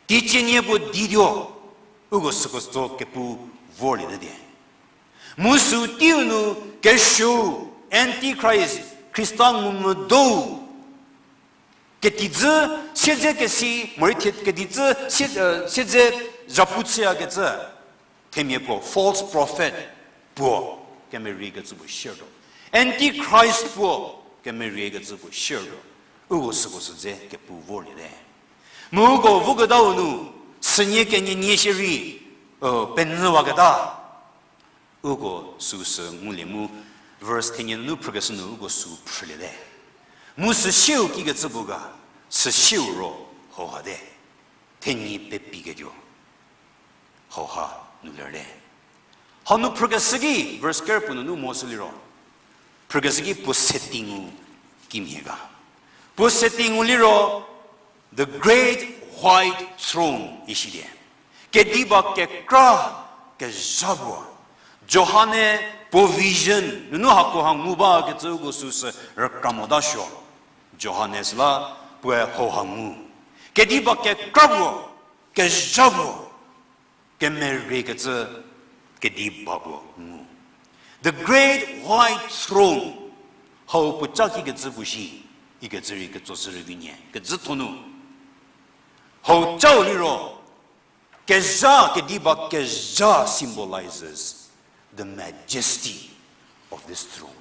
Teicie nie puo dituo, uko süko tso kepu vorlie nyü di. Mu süu teiu nu kesuou, Antichrist, Khrista ngumvüdou. Ketijü siedze kesi, morei thie ketijü sie-, eh, siedze zhapu chüyakecü. Themia puo, false prophet puo, kemeriekecü puo shiertuo. Antichrist puo, kemeriekecü puo shiertuo. Uko süko sü dze kepu vorlie te. Mu uko voketau nu, sünie kenie nie shierei, eh, penyüwaketa. Uko süu sü ngulie mu, verse thenie nu phrükeshü nu uko süu phrülie te. Mu süsieu kikecü puo ga, süsieu ro hauha te. Thenyi pepiketuo. Hauha nu ler te. Hanu phrükeshü ki, verse ker puo nunu mehoshü liro. Phrükeshü ki puo setting-u kimhie ga. Puo setting-u liro, the great white throne, ishi die. Kediba kekra kezha puo. Johan-e puo vision nunu hakoha ngu bakecü uko süu sü rükra motasuo. Johan-e süla puoe hauha ngu. Kediba kekra puo, kezha puo. Kemeriekecü kediba puo ngu. The great white throne. Hau puoca kikecü puo shi, ikecü rei ketsoshü rüvi nie, kezhü thonu. Hau cau liro, kezha, kediba kezha symbolizes the majesty of this throne.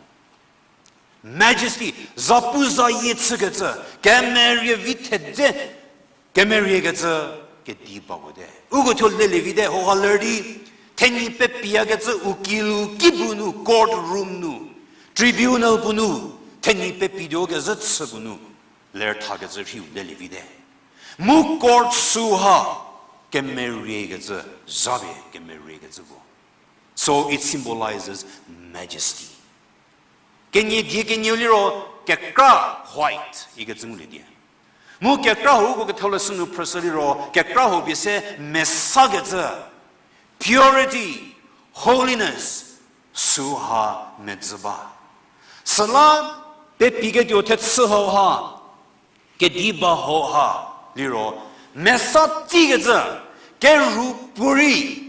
Majesty, zapuzayie chükecü, kemerievi thedze, kemeriekecü, kediba puo te. Uko thuo lelie vi te, hauha ler di, thenyi pepiyakecü u kilu kipu nu, court room nu, tribunal puo nu, thenyi pepituo kezhü chü puo nu, ler thakecü rhiu lelie vi te. Mu court süha, kemeriekecü, zapie kemeriekecü puo. So it symbolizes majesty. Kenie die kenieu liro kekra, white ikecü ngulie die. Mu kekra hau uko ketholeshü nu phrüshü liro kekra hau pie se mesakecü, purity, holiness, süha medzü ba. Süla pepiketuo thechü hauha, kediba hauha liro, mesa tsikecü, kerhu puorei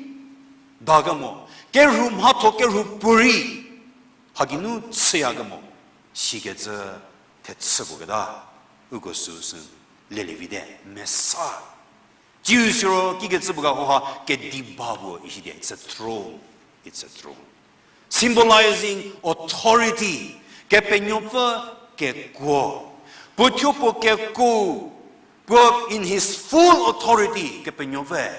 dakemo, kerhu mhatho kerhu puorei, hagei nu chüyakemo, sikecü thechü puo keta, uko süu sü lelie vi te, mesa. Tsiu siro kikecü puo ga hauha kediba puo ishi die, it's a throne, it's a throne. Symbolizing authority, Kepenuopfü kekuo. Puo thuo puo kekuo, puo in his full authority, Kepenuopfü.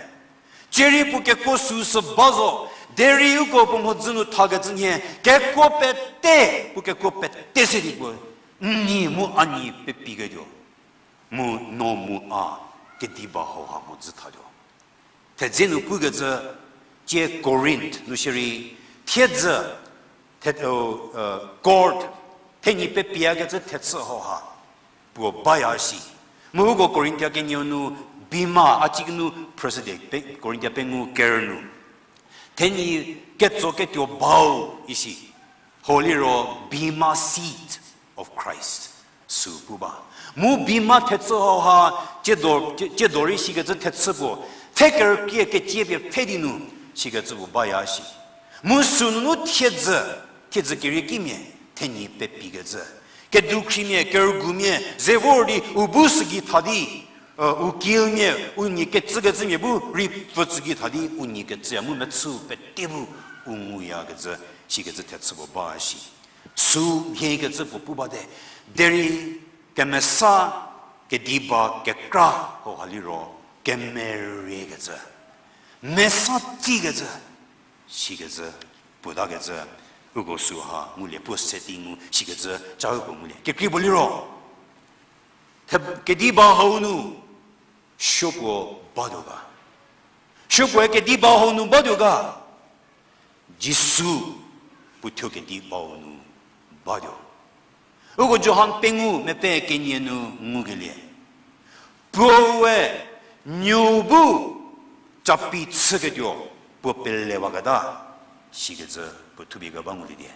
Cierei puo kekuo süu sü ba zo, derei uko puo mhodzü nu thakecü nhie, kekuo pete, puo kekuo pete se di puo, n nyi mu a nyi pepiketuo. Mu no mu a kediba hauha mhodzü thatuo. Thedze nu pukecü, tie Korinth nu shierei, thiedzü, the, uh, uh, court, thenyi pepiakecü thechü hauha puo baya shi. Mu uko Korinthia kenieu nu bima a ciki nu phrüshüdi, pe-, Korinthia pengou ker nu. Thenyi ketso ketuo bau isi. Hau liro bema seat of Christ sü pu ba. Mu bima thechü hauha, tsiedo, tsie-, tsiedo rei shikecü thechü puo, pfhe kerükrie kecie pie pfhe di nu, shikecü puo baya shi. Mu sünunu thiedzü, thiedzü keriekimia, thenyi pepikecü. Kedukhrimia, kerügumia, ze vor di u bu sügei tha di, u kilmia, u nyi kecükecümia bu rei pfü sügei tha di u nyi kecüya mu mechü pete bu u nguyakecü, shikecü thechü puo ba shi. Sü mhiekecü puo pu bate, derei kemesa kediba kekra hauha liro, kemeriekecü, mesa tsikecü, shikecü, puotakecü, uko süha ngulie, puo se di ngu shikecü, ca uko ngulie. Kekrei puo liro, the-, kediba hau nu, supuo batuo ga. Supuoe kediba hau nu batuo ga. Jisu puo thuo kediba hau nu batuo. Uko Johan pengou mepfü kenie nu ngukelie, puoe nuou bu capi chüketuo puo pelewaketa, shikecü puo thupie keba ngulietie.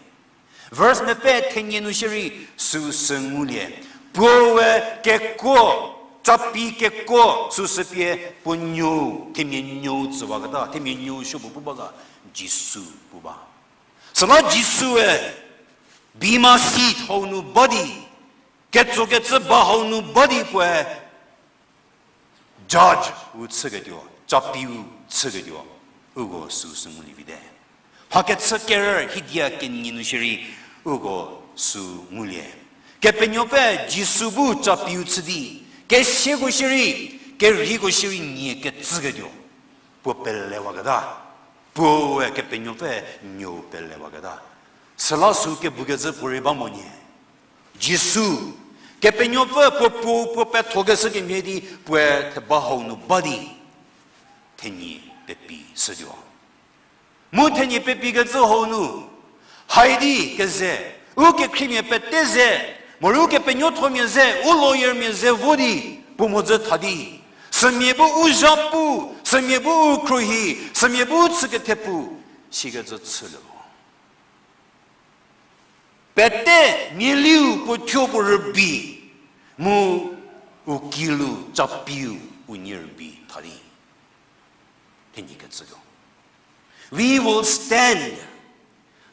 Verse mepfü thenie nu shierei süu sü ngulie. Puoe kekuo, capi kekuo süsü pie puo nuou, themia nuou tsüwaketa, themia nuou supuo pu ba ga, Jisu pu ba. Süla Jisue bema seat hau nu ba di, ketsokecü ba hau nu ba di puoe judge u chüketuo, capiu chüketuo, uko süu sü ngulie vite. Mhakechü kerü hidia kenie nu shierei uko sü ngulie. Kepenuopfü Jisu bu capiu chü di, kesiako shierei, kerheiko shierei nie kecüketuo puo pelewaketa, puoe Kepenuopfü nuou pelewaketa. Süla sü kebukecü puorei ba mo nie. Jisu, Kepenuopfü puo puo puo pethokeshü kemhie di puoe theba hau nu ba di, thenyi pepi shütuo. Mu thenyi pepikecü hau nu, haidi keze, u kekhriemia pete ze, morei u kepenuothomia ze, u lawyermia ze vo di, puo mhodzü tha di, sümia bu u zha pu, sümia bu u khruohi, sümia bu u chü kethepu, sikecü chülie mo. Pete mialiu puo thuo puo rübei, mu u kilu capiu unie rübei tha di, thenyi kecütuo. We will stand,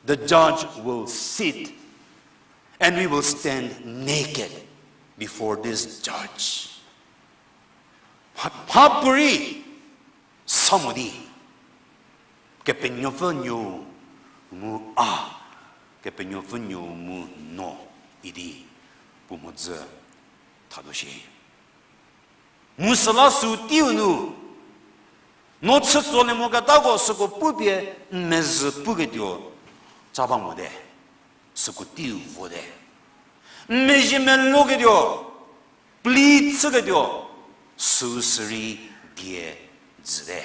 the judge will sit, and we will stand naked before this judge. Mha, mhapuorei sa mo di, Kepenuopfü nuou mu a, Kepenuopfü nuou mu no idi puo mhodzü thatuo shie. Mu süla sü teiu nu, no chütsolie moketako süko pupie n mezhü puketuo ca ba mote, süko teiu vote. N mezhie meloketuo, plea chüketuo, süu sürei die jüte.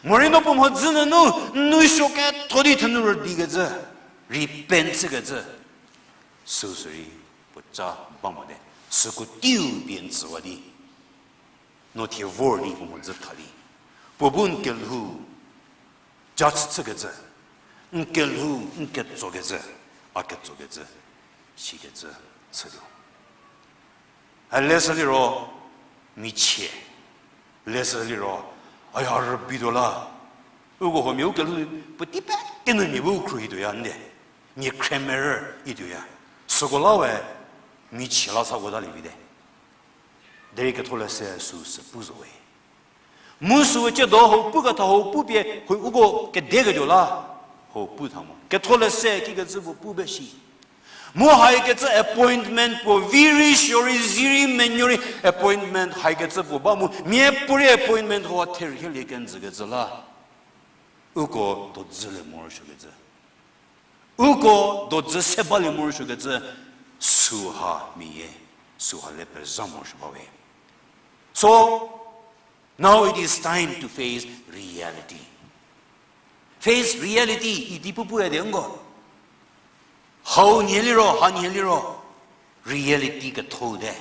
Morei no puo mhodzü nunu, n nou suo ketho di thenu rüdikecü, repent chükecü, süu sürei puo ca ba mote, süko teiu pie n tsüwa di, no thie vor di puo mhodzü tha di, puo bu n kelhou judge chükecü, n kelhou n ketsokecü, a ketsokecü, sikecü chütuo. A leshü liro, michie, leshü liro, aya rübeituo la, uko huomia u kelhou puotei pete nu mia bu u khruohituoya nde, mia khremerü ituoya, süko la we michie la sa votalie vite. Derei Ketholeshü süu sü pu zo we. Mu süu tsiedo hau puketha hau pupie, hau uko kedeketuo la, hau pu tha mo. Ketholeshü kikecü puo pu ba shi. Mu haikecü appointment puo vi rei suo rei zi rei menuo rei appointment haikecü puo ba mu miapuorei appointment hau therhielie kenjükecü la. Uko dodzülie morosuokecü. Uko dodzü se balie morosuokecü süha mia, süha le pezha morosuo ba we. So, now it is time to face reality. Face reality idi pu puya di nko. Hau nie liro, ha nie liro, reality ketho te.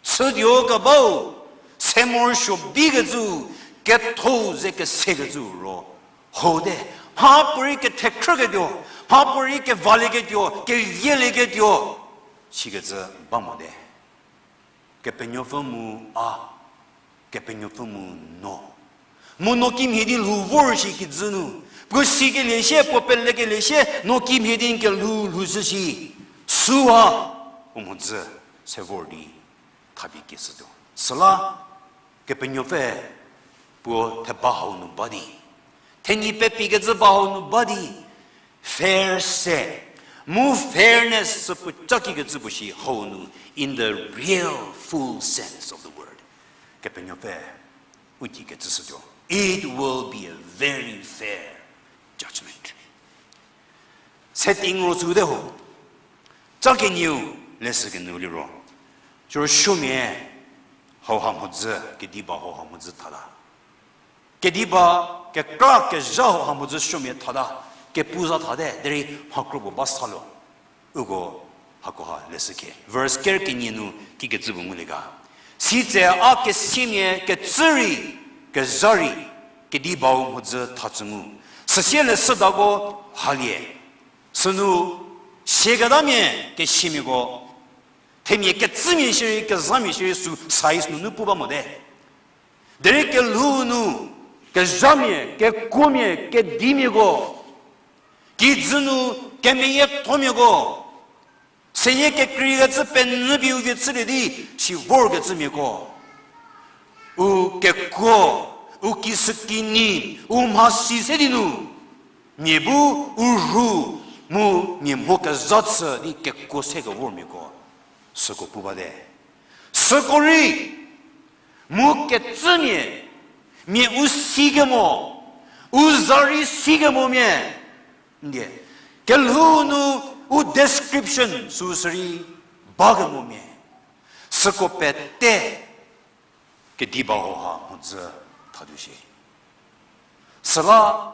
Chütuo kebau, se morosuo bikecü, ketho ze kesekecü ro, hau te. Mhapuorei kethekhrüketuo, mhapuorei kevalieketuo, kevielieketuo, sikecü ba mote. Kepenuopfü mu a, Kepenuopfü mu no. Mu no kimhie di lhou vor shi kijü nu. Puo sikelie sie, puo pelekelie sie, no kimhie di n kelhou lhou shü shi. Süha, u mhodzü se vor di thapie keshütuo. Süla, Kepenuopfü puo theba hau nu ba di, thenyi pepikecü ba hau nu ba di, fair se, mu fairness sü puo cakikecü puo shi hau nu, in the real full sense of the word. Kepenuopfü u ki kecü shütuo. It will be a very fair judgment. Setting ro süte ho. Ca kenieu, leshü kenu liro, siro suomia hauha mhodzü, kediba hauha mhodzü thata. Kediba, kekra kezha hauha mhodzü suomia thata, kepu za thate, derei mhakro puo ba sa lo. Uko hakoha leshü khe. Verse ker kenie nu kikecü puo ngulie ga. Sitse a kesiamia kecü rei, kezha rei, kedibau mhodzü thacü ngu. Süsie leshüdako halie. Sünu, sieketamia kesiamiako, themia kecümia shierei, kezhamia shierei sü size nunu pu ba mote. Derei kelhou nu, kezhamia, kekuomia, kedimiako, kijü nu, kemeyiethomiako, seyie kekreikecü penyü pie u vie chülie di, si vorkecümiako. U kekuo, u kisükinyi, u mhasi se di nu, mia bu, u rhu, mu mia mho kezha chü di kekuo se kevormiako. Süko pu bate. Süko rei, mu kecümia, mia u sikemo, u za rei sikemomia, ndie, kelhou nu u description süsü rei bakemomia, süko pete kediba hauha mhodzü thatuo shie. Süla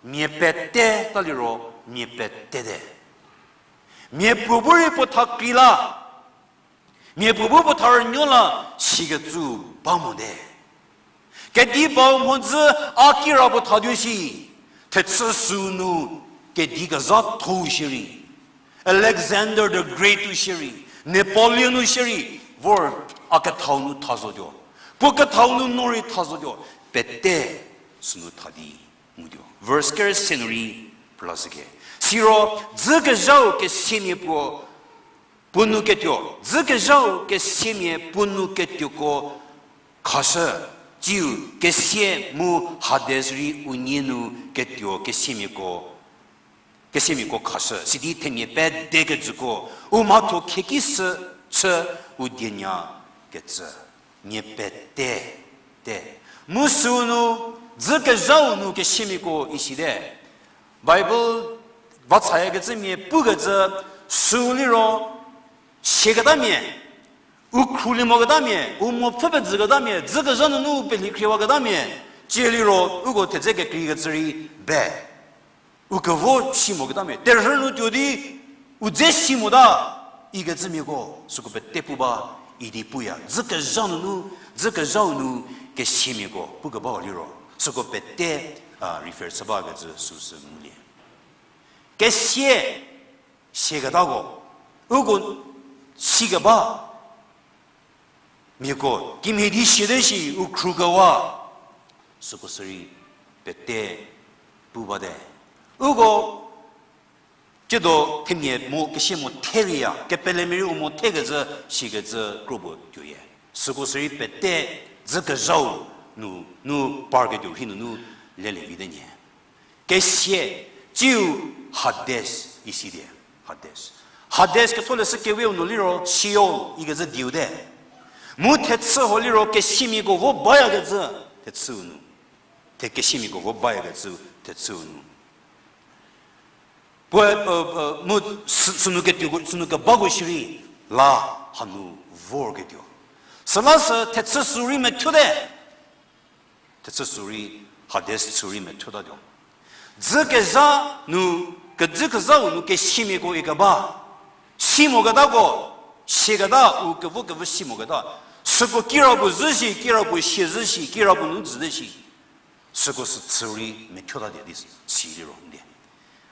mia pete ta liro mia petete. Mia puo bu rei puo tha krei la, mia puo bu puo tha rünuo la sikecü ba mote. Kedibau mhodzü a kira puo thatuo shi, thechü sünu kedi kezhatho-u shierei, Alexander the Great-u shierei, Napoleon-u shierei, vor a kethau nu tha zotuo. Puo kethau nu no rei tha zotuo. Pete sünu tha di ngutuo. Verse ker se nu rei phrülashü khe. Siro, dzükezhau kesiamia puo, puo nu ketuo, dzükezhau kesiamia puo nu ketuoko khashü, tsiu kesia mu Hades rei unie nu ketuo kesiamiako, kesiamiako khashü, sidi themia pede kejüko, u mhatho khieki sü chü u dienya kecü, mia pete, te. Mu süu nu, dzükezhau nu kesiamiako isite. Bible va chayakecümia pukecü, süu liro, sieketamia, u khrulie moketamia, u mopfü pezüketamia, dzükezha nunu u pelhikhriewaketamia, tsie liro uko thedze kekreikecü rei be. U kevo si moketamia, terhü nu tuo di u dze si mota, ikecümiako, süko pete pu ba, idi puya, dzükezha nunu, dzükezhau nu kesiamiako pukebau liro, süko pete, a, refer chü bakecü süsü ngulie. Kesia, sieketako, uko sikeba miako, kimhie di siate shi u khrukewa, süko sürei pete pu bate. Uko tsiedo themia mo kesia mo thereya, kepelemia rei u mo thekecü, sikecü kropuo tuoye. Süko sürei pete dzükezhau nu, nu parketuo rhei nunu lelie vite nyie. Kesia, tsiu Hades isi die, Hades. Hades ketholeshü kewe-u nu liro Sheol ikecü dieu te. Mu thechü ho liro kesimiako vo bayakecü, thechü-u nu. The kesimiako vo bayakecü, thechü-u nu. Puoe, mu sü-, sünu ketuo, sünu kebako shierei la hanu vorketuo. Süla sü thechü sü rei methuote. Thechü sü rei, Hades sü rei methuotatuo. Dzü kezha nu, kedzü kezhau nu kesimiako ikeba. Si moketako, siaketa u kevo kevo si moketa. Süko kirapuo zhü shi, kirapuo sie zhü shi, kirapuo nu dzüte shi. Süko sü chü rei methuotatie di si liro ndie.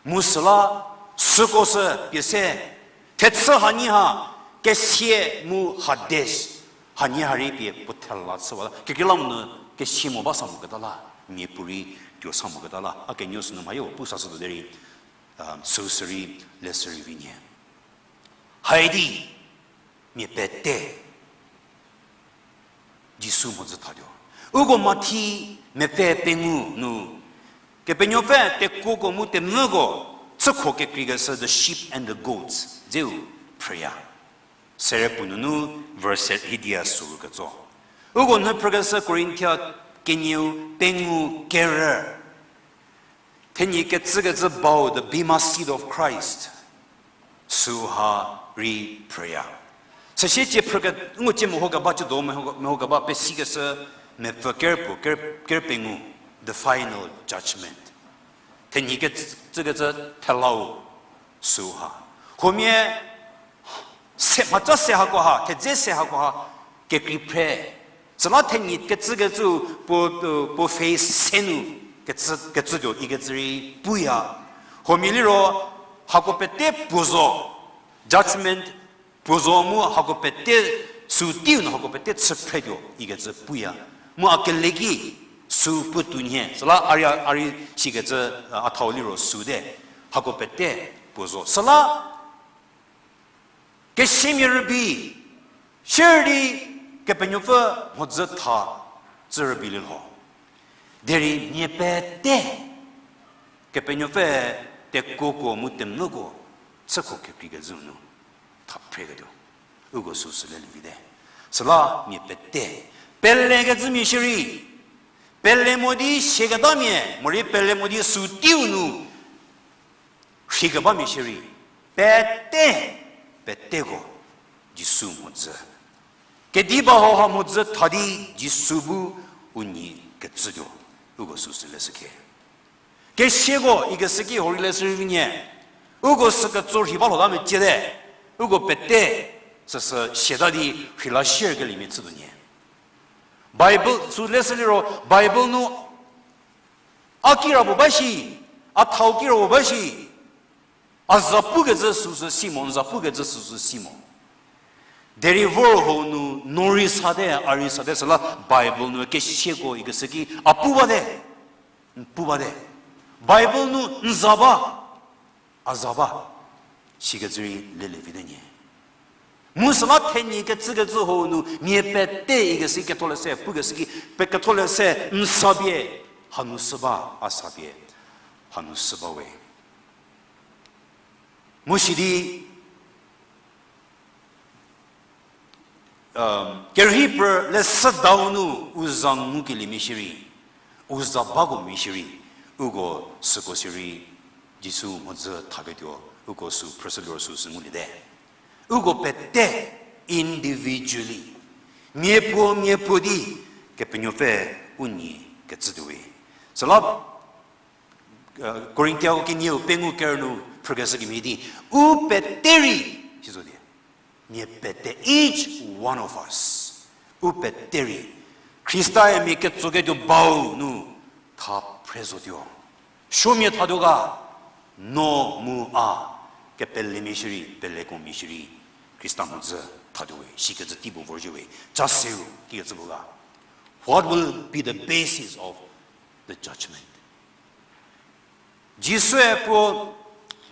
Mu süla süko sü pie se, thechü hanie ha, kesia mu Hades hanie ha rei pie puo thela chüwata. Kekreilamonyü kesia mo ba sa moketa la, miapuorei tuo sa moketa la. A kenuo sünu mhayo pu sashütuo derei, süu sü rei, le sü rei vi nyie. Haidi, mia pete Jisu mhodzü thatuo. Uko Mathi mepfü pengou nu, Kepenuopfü tekuoko mu temvüko chükho kekreikeshü the sheep and the goats dzeu phrüya. Sere puo nunu verse hidia süu ketso. Uko nhü phrükeshü Korinthia kenieu pengou kerü. Thenyi kecükecü bau the bema seat of Christ. Süu ha rei phrüya. Süsie cie phrüke, ngu cie meho keba ciedo meho, meho keba pesikeshü mepfü ker puo, ker, ker pengou, the final judgment. Thenyi kecükecü thelau süu ha. Huomia se, mhaca se hakoha, thedze se hakoha, kekrei phre. Süla thenyi kecükecü puo, puo face se nu kecü, kecütuo ikecü rei puya. Huomia liro hako pete puo zo, judgment puo zo mu hako pete sü teiu nu hako pete chü phretuo ikecü puya. Mu a keleki sü puotou nhie. Süla a rei, a rei sikecü, a thau liro süte. Hako pete puo zo. Süla kesimia rübei, shierei Kepenuopfü mhodzü tha tsü rübei lielho. Derei mia pete Kepenuopfü tekuoko mu temvüko chükho kekreikecü nu tha phreketuo. Uko süu sü lelie vite. Süla mia pete, pelekecümia shierei, pele mo di sieketamia, morei pele mo di sü teiu nu rheikebamia shierei, pete, peteko Jisu mhodzü. Kediba hauha mhodzü tha di Jisu bu u nyi kecütuo, uko süu sü leshükhie. Kesiako ikeshü ki hurei leshü rei vi nyie, uko sü ketso rhei ba lhota meciete, uko pete süsü siata di rheila share keliemia chütuo nyie. Bible sü leshü liro, Bible nu a kirapuo ba shi, a thau kirapuo ba shi, a za pukecü süsü si mo, n za pukecü süsü si mo. Derei vor hau nu no rei sate, a rei sate süla Bible nu kesiako ikeshü ki a pu bate, n pu bate. Bible nu n za ba, a za ba, sikecü rei lelie vite nyie. Mu süla thenyi kecükecü hau nu mia pete ikeshü ketholeshü, pukeshü ki, pe ketholeshü n sa pie, hanu sü ba, a sa pie, hanu sü ba we. Mu sidi, kerhei phrü leshüdau nu u za ngukeliemia shierei, u za bako mia shierei, uko süko sirei, Jisu mhodzü thaketuo, uko sü phrüshü liro süu sü nguliete. Uko pete individually, miapuo miapuo di Kepenuopfü u nyi kecütuo we. Süla Korintiako kenieu pengou ker nu phrükeshü kemhie di, u pete rei, sizo di, mia pete, each one of us, u pete rei, Khrista-e mia ketsoketuo bau nu tha phre zotuo. Suomia thatuo ga, no mu a, kepelemia shierei, pelekomia shierei, Khrista mhodzü thatuo we, sikecü tei puo vorzhie we, ca seu kikecü puo ga. What will be the basis of the judgment? Jisue puo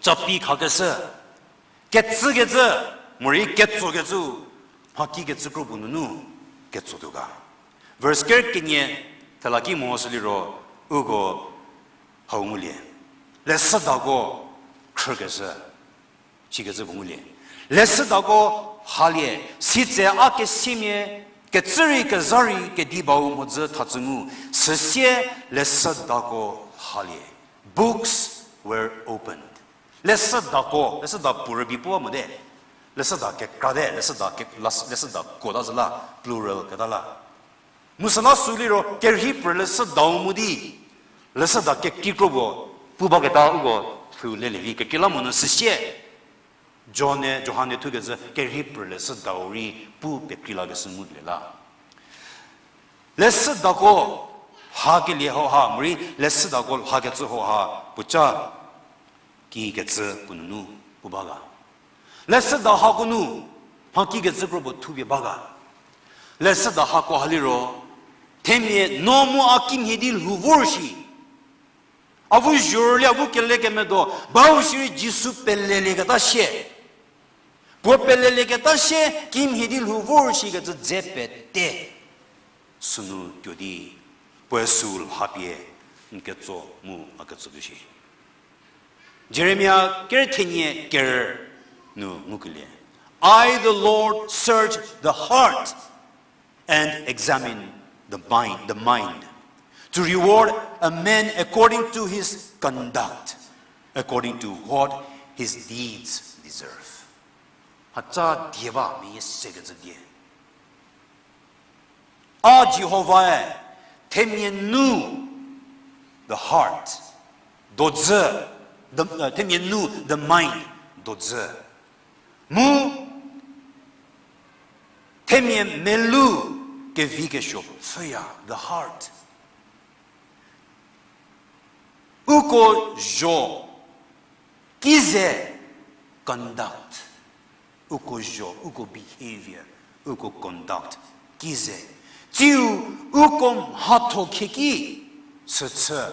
capi khakeshü, kecükecü, morei ketsokecü, mhaki kecü kro puo nunu ketsotuo ga. Verse ker kenie thela ki mo sü liro, uko hau ngulie. Leshüdako khrükeshü, sikecü puo ngulie. Leshüdako halie, sitse a kesiamia, kecü rei kezha rei kedi bau mhodzü thacü ngu, süsie leshüdako halie. Books were opened. Leshüdako, leshüda puo rübei puo mote. Leshüda kekra te, leshüda ke-, las-, leshüda kuota zü la, plural keta la. Mu süla sü liro kerhei phrü leshüdau mu di, leshüda kekreikro puo pu baketa uko lhou lelie vi kekreilamonyü süsie. Johane, Johane thukezhü kerhei phrü leshüdau rei pu pekreilakeshü ngulie la. Leshüdako hakelie hauha, morei leshüdako hakecü hauha, puoca kikecü puo nunu pu ba ga. Leshüda hako nu, mha kikecü kro puo thupie ba ga. Leshüda hako ha liro, themia no mu a kimhie di lhou vor shi. Avu zhorüli avu kelekemedo, bau shierei Jisu pelelieketa shie. Puo pelelieketa shie, kimhie di lhou vor shikecü dze pete. Sünu tuo di, puoe sü lhapie, n ketso mu a ketso tuo shi. Jeremia ker thenie ker nu ngukelie. I, the Lord, search the heart and examine the mind, the mind, to reward a man according to his conduct, according to what his deeds deserve. Hatsa die ba meyie sekecü die. A Jihovae, themia nu, the heart, dodzü, the, uh, themia nu, the mind, dodzü. Mu, themia melu kevi kesuo pfhüya, the heart. Uko zho, kize, conduct. Uko zho, uko behavior, uko conduct, kize. Tsiu, uko mhatho khieki, süchü,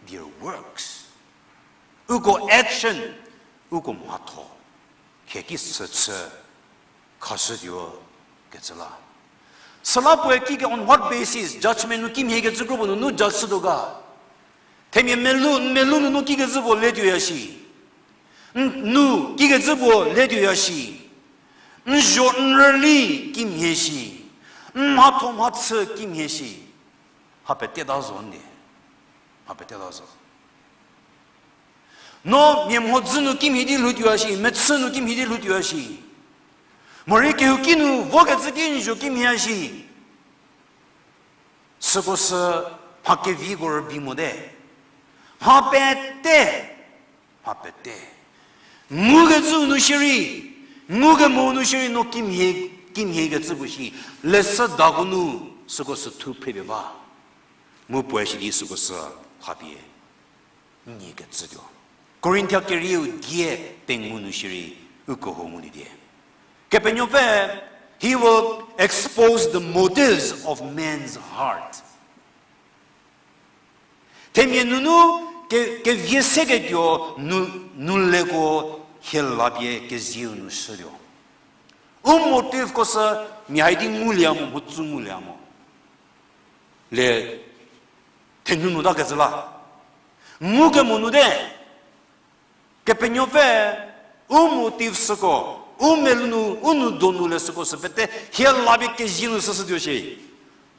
their works. Uko action, uko mhatho khieki süchü khashütuo kecü la. Süla puoe kike on what basis judgment nu kimhiekecü kro puo nunu judge shütuo ga. Themia melu, n melu nunu kikecü puo letuoya shi. N nu kikecü puo letuoya shi. N zho n rüli kimhie shi. N mhatho mhachü kimhie shi. Mha peteta zo ndie. Mha peteta zo. No mia mhodzü nu kimhie di lhoutuoya shi, mechü nu kimhie di lhoutuoya shi. Morei kehouki nu vokecü ki n zho kimhie shi. Süko sü mha keviko rübei mote. Mha pete. Mha pete. Ngukecüu nu shierei, ngukemou nu shierei no kimhie, kimhiekecü puo shi, leshüdako nu süko sü thu phre pie ba. Mu puoe shi di süko sü khapie nie kecütuo. Korinthia kerieu die pengou nu shierei uko ho ngulie die. Kepenuopfü, he will expose the motives of man's heart. Themia nunu ke, kevie seketuo nu, nuleko hie lapie kezieu nu shütuo. U motiveko sü mia hai di ngulie mo, mhodzü ngulie mo. Le thenu nu ta kecü la. Ngukemo nu te. Kepenuopfü, u motive süko, u melou nu, u nou donu le süko sü pete hie lapie kezie nu süshütuo shie.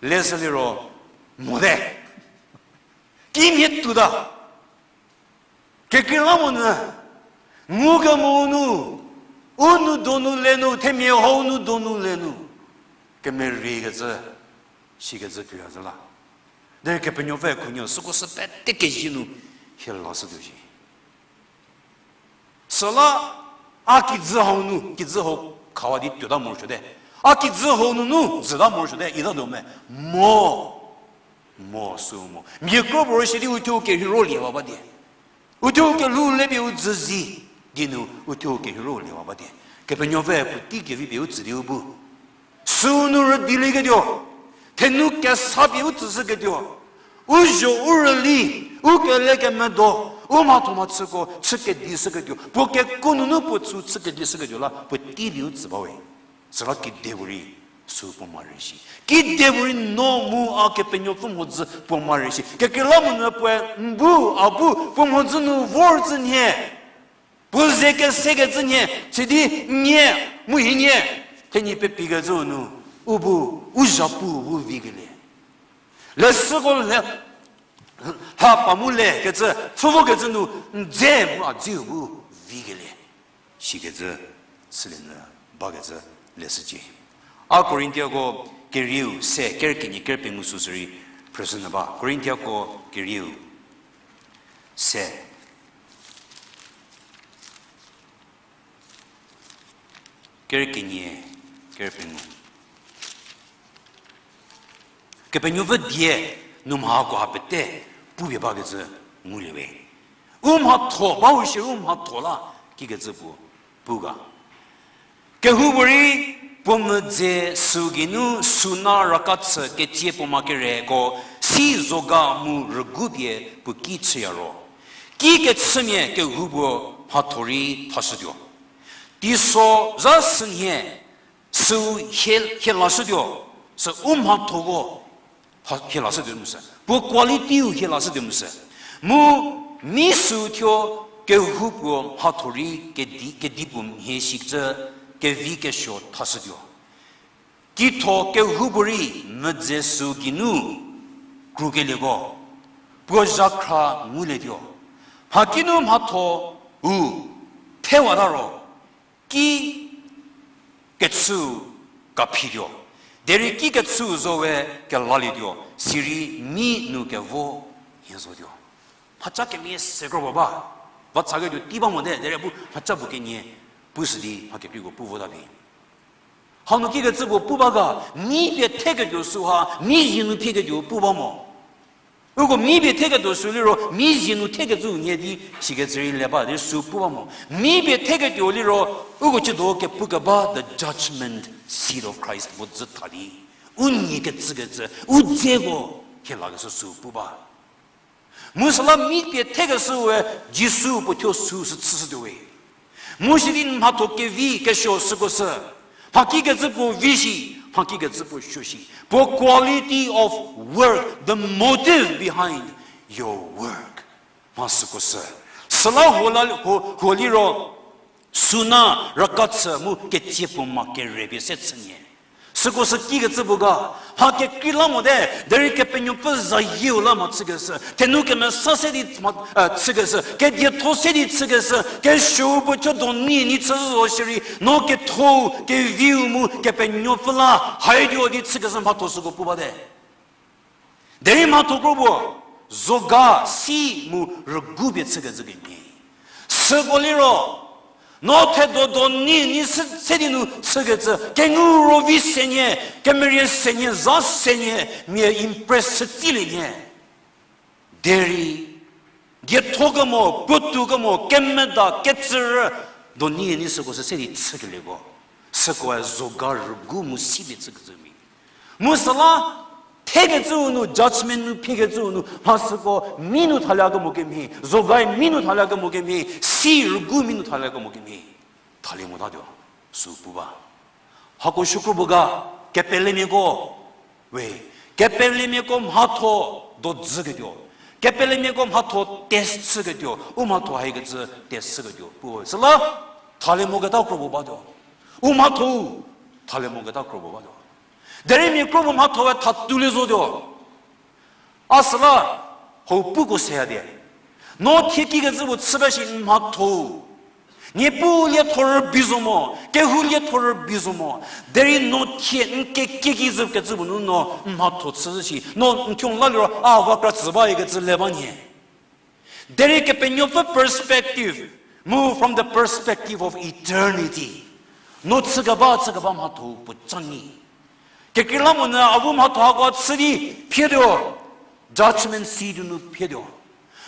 Lesü liro, mote. Kimhie tuota. Kekreilamonyü, ngukemo nu, u nou donu le nu, themia hau nu donu le nu. Kemeriekecü, sikecü tuoya zhü la. Derei Kepenuopfü khunhie süko sü pete kezie nu hie lashütuo shie. Süla a kijü hau nu, kijü hau khawa di tuota morosuote. A kijü hau nunu jüta morosuote, itatuo me. Mo. Mo sü mo. Mia kro puo rüshü di uthuo kerheiro liewa ba die. Uthuo kelhou le pie u jü zi di nu uthuo kerheiro liewa ba die. Kepenuopfü puotei kevi pie u tsü di u bu. Süu nu rüdilieketuo. Thenu kesa pie u tsüshüketuo. U zho u rüli, u kelekemedo, u mhatho mhachüko chü kedishüketuo. Puo kekuo nunu puo tsü chü kedishüketuo la puotei pie u tsü bawe. Süla kedipuorei sü puo mare shi. Kedipuorei no mu a Kepenuopfü mhodzü puo mare shi. Kekreilamonyü puoe n bu, a bu, puo mhodzü nu vor tsü nhie. Puo ze kesekecü nhie, sidi nie, mu hienie, thenyi pepikecüu nu, u bu, u zhapu bu vikelie. Leshüko le, ha pa mu le kecü, pfhü vokecü nu, n dze mu a dziu bu vikelie. Shikecü, sülie nyü, bakecü, leshücie. A Korintiako kerieu se, ker kenie ker pengou süsü rei, phrüshü nyü ba. Korintiako kerieu se. Ker kenie, ker pengou. Kepenuopfü die nu mha hako ha pete pupie bakecü ngulie we. U mhatho, bau shierei u mhatho la kikecü puo pu ga. Kehoupuorei puo medze süu geinu suna rakachü ketsie puo ma kereko si zoga mu rügupie puo ki chüya ro, ki kechümia kehoupuo mhatho rei thashütuo. Teiso zha sünhie süu hie, hie lashütuo, sü u mhathoko hie lashütuo mu sü. Puo qualityu hie lashütuo mu sü. Mu mi süu thuo kehoupuo mhatho rei kedi, kedipuo mhie shicü kevi kesuo thashütuo. Kitho kehoupuorei medze süu geinu krukelieko puo zhakhra ngulietuo. Mhakinu mhatho u thewata ro, ki kechüu kaphituo. Derei ki kechüu zo we kelalietuo, sirei mi nu kevo hie zotuo. Mhaca kemie se kro puo ba. Vatsaketuo tei ba mote, derei bu mhaca puo kenie pushü di mha kekreiko pu vota pie. Hanu kikecü puo pu ba ga, mi pie theketuo süu ha, mi zie nu phieketuo pu ba mo. Uko mi pie theketuo süu liro, mi zie nu thekecüu nhie di, sikecü rei le ba, di süu pu ba mo. Mi pie theketuo liro, uko ciedo kepu keba the judgment seat of Christ puo dzü tha di. U nie kecükecü, u dzeko, hie lakeshü süu pu ba. Mu süla mi pie thekeshüe Jisu puo thuo süu sü chüshütuo we. Mu sidi n mhatho kevi kesuo süko sü. Mhakikecü puo vi shi, mhakikecü puo suo shi. Puo quality of work, the motive behind your work. Mha süko sü. Süla huo la, huo, huo liro, suna, rakachü mu ketsie puo ma kere pie se chünie. Süko sü kikecü puo ga, mha kekreilamonyü, derei Kepenuopfü zayieu la mha chükeshü, thenu kemesa se di mha, eh, chükeshü, kedietho se di chükeshü, kesuou puo thuo doni ni chü zo shierei, no ketho, keviu mu Kepenuopfü la, haituo di chükeshü mhatho süko pu bate. Derei mhatho kro puo, zoga, si mu rügu pie chükecü kemhie. Süko liro, no thedo doni ni se, se di nu chükecü, kengu ro vi senie, kemerie senie, za senie, mia impress chütsilie nie. Derei, dietho kemo, puotou kemo, kemeda, kecürü, doni ni süko sü se di chükelieko. Sükoe zoga rügu mu si pie chükecü mi. Mu süla, thekecüu nu, judgment nu, phiekecüu nu, mha süko mi nu thalie kemo kemhie, zogae mi nu thalie kemo kemhie, si rügu mi nu thalie kemo kemhie. Thalie motatuo, süu pu ba. Hako shükro puo ga, kepelemiako, we, kepelemiako mhatho dodzüketuo. Kepelemiako mhatho test chüketuo, u mhatho haikecü test chüketuo. Puo, süla, thalie moketa kro puo batuo. U mhatho, thalie moketa kro puo batuo. Derei mia kro puo mhathoe thatulie zotuo. A süla, hau puko seya die. No thie kikecü puo chü ba shi n mhatho. Niepuu lietho rübei zo mo, kehou lietho rübei zo mo. Derei no thie n kekie kikecü puo nu no n mhatho chü shi. No n thuo la liro a va kra tsü ba ikecü le ba nie. Derei Kepenuopfü perspective, mu from the perspective of eternity. No chükeba, chükeba mhatho puo ca nyi. Kekreilamonyü a bu mhatho hako chü di phietuo, judgment seat nu phietuo.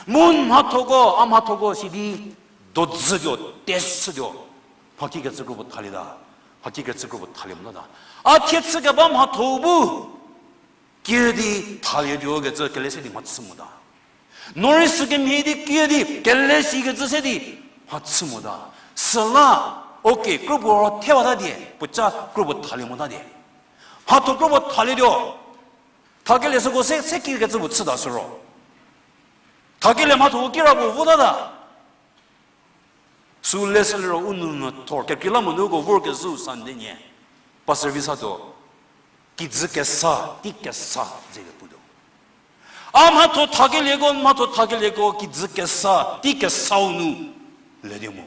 Mu n mhathoko, a mhathoko sidi dodzütuo, test chütuo. Mhakikecü kro puo thalieta, mhakikecü kro puo thalie motata. A thie chükeba mhatho bu, kiüdi thalietuo kecü kele se di mhachü mota. No rei sükemhie di kiüdi kele sikecü se di mhachü mota. Süla, okay, kro puo ro thewata die, puoca kro puo thalie mota die. Mhatho kro puo thalietuo. Thakelie süko se, se kikecü puo chüta süro. Thakelie mhatho kira puo votata. Süu leshü liro u nou methor, kekreilamonyü uko vorkezhüu Sunday nhie. Pastor vi satuo, kijü kesa, tei kesa, ze kepu tuo. A mhatho thakelieko, mhatho thakelieko, kijü kesa, tei kesau nu, le di mo.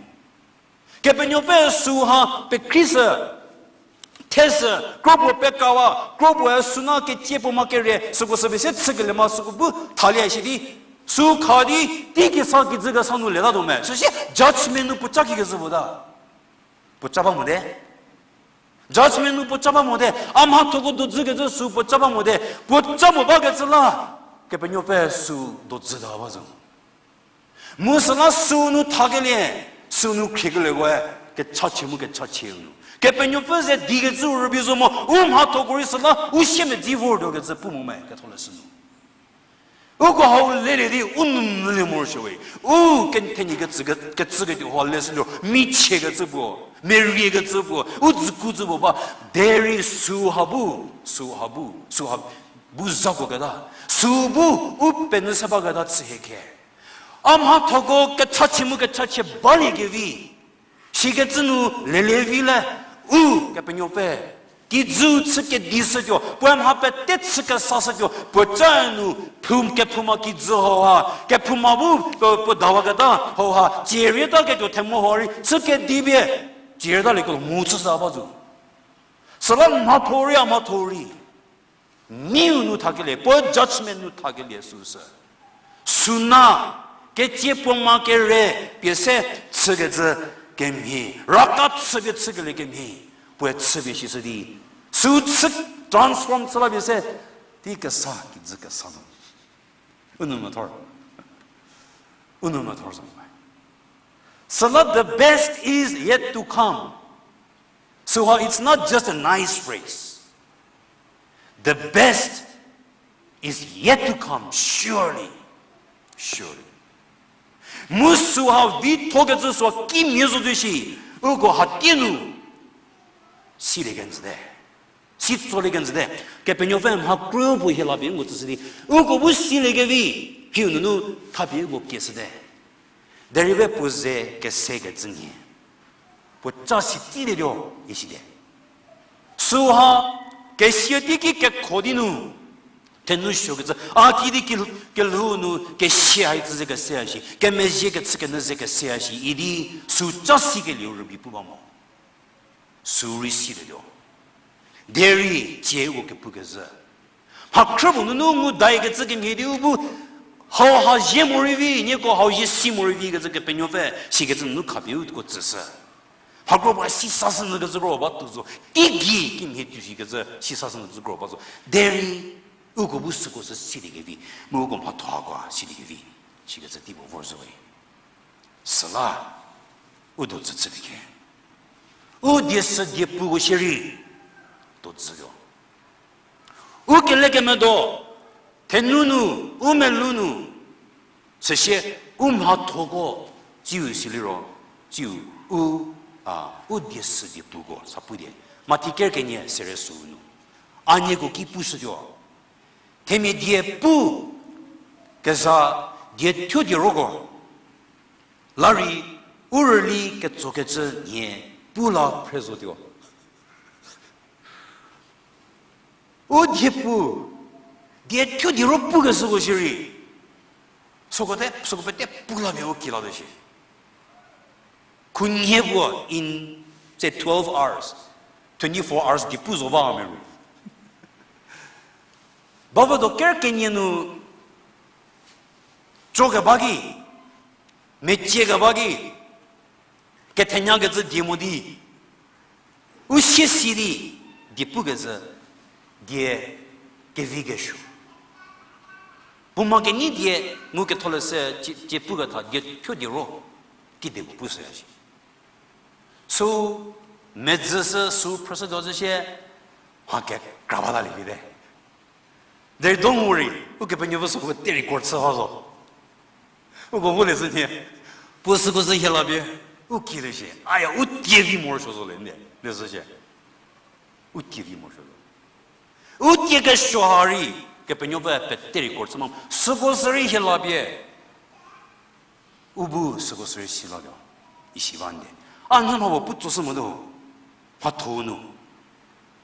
Kepenuopfü süu ha, pekhrieshü, theshü, kropuo pekawa, kropuoe süna ketsie puo ma kere, süko sü pie se chükelie ma süko bu thalie shi di, süu kha di, tei kesa kijü kesa nu letatuo me. Süsie judgment nu puoca kikecü puo ta. Puoca ba mote. Judgment nu puoca ba mote. A mhathoko dozükecü süu puoca ba mote. Puoca mo bakecü la, Kepenuopfü süu dozüta ba zo. Mu süla süu nu thakelie, süu nu khriekelieko-e, kechachie mu kechachie nu. Kepenuopfü ze dikecü rübei zo mo, u mhathoko rei süla, u siemedzi vortuo kecü pu mo me, ketholeshü nu. Uko hau lelie di u nou mvülie morosuo we. U kethenie kecü ke-, kecüketuo hau leshü liro, michiekecü puo, meriekecü puo, u dzüku dzü puo ba, derei süu ha bu, süu ha bu, süu ha bu zhakuoketa. Süu bu, u penyü se baketa chü hie khe. A mhathoko kechachie mu kechachie baliekevi. Sikecü nu lelie vi le, u Kepenuopfü kijüu chü kedishütuo, puoe mha pete chü kesashütuo, puoca nu, phu-, kephouma kijü hauha, kephouma bu, puo, puo dawaketa hauha, cierietaketuo themu hau rei chü kedi pie, cierietalie kemo chüshü ba zo. Süla mhatho rei, a mhatho rei. Niu nu thakelie, puo judgment nu thakelie süsü. Süna, ketsie puo ma kere, pie se chükecü kemhie, raka chüpie chükelie kemhie, puoe chüpie shishü di. Süu chü transform chü la pie se, tei kesa, kijü kesa nu. U nou methor. U nou methor zo me. Süla the best is yet to come. Süha, it's not just a nice phrase. The best is yet to come, surely. Surely. Mu süha vithokecü süha kimhie zo tuo shi, uko hatie nu silie kenjüte. Si tsolie kenjüte. Kepenuopfü mha krü puo hie la pie uko tsüshü di, uko bu siliekevi, hiu nunu thapie uko kieshüte. Derei we puo ze kesekecü nhie. Puo ca si tsilietuo, isite. Süha, kesia teiki kekho di nu, thenu suokecü, a kiüdi ki-, kelhou nu, kesia hai tsü ze keseya shi, kemezhie kechü kenyü ze keseya shi, idi, süu ca sikelieu rübei pu ba mo. Süu rei silietuo. Derei, tsie uko kepukezhü. Mha khrü puo nunu ngu daikecü kemhie di u bu, hau ha zie morei vi, nieko hau zie si morei vi kecü Kepenuopfü, sikecü nunu khapie uko tsüshü. Mha kro ba sisashü nyü kecü kro ba tuo zo, teigei kimhie tuo shikecü sisashü nyü kecü kro ba zo. Derei, uko bu süko sü siliekevi, mu uko mhatho hako siliekevi, sikecü tei puo vor zo we. Süla, u do tsütsülie khe. U die sü die puko shierei, do dzütuo. U kelekemedo, thenu nu, u melou nu, süsie u mhathoko, tsiu siliro, tsiu u, a, u die sü die puko, sa pu die. Mathi ker kenie sere süu nu. A nieko ki pushütuo. Themia die pu, keza die thuo die roko. La rei, u rüli ketsokecü nhie pu la phre zotuo. U die pu, die thuo die ro pukeshüko shierei. Süko te, süko pete pu la pie u ki latuo shi. Khunhie puo in, say, twelve hours, twenty-four hours die pu zo ba me ru. Bavü do ker kenie nu, co keba ki, mecie keba ki, kethenyakecü die mo di, u sie si di, die pukecü, die kevi kesuo. Puo ma kenyi die nguketholeshü cie, cie puketha die thuo die ro, kide puo pushüya shi. Süu, medzü sü süu phrüshütuo zhü sie, mha kekra batalie vite. Derei do ngu rei, Ukepenuopfü süko te record chü ba zo. Uko vo le zhü nhie, puo süko zhü hie la pie, u ki le shie, aya, u tie vi morosuo zo le, nde, le zhü shie. U tie vi morosuo zo. U tie kesuo ha rei, Kepenuopfü pete record chü ma, süko sü rei hie la pie. U bu süko sü rei si latuo. Isi ba nde. A nhie mha puo pu tsoshü motuo. Mhatho nu.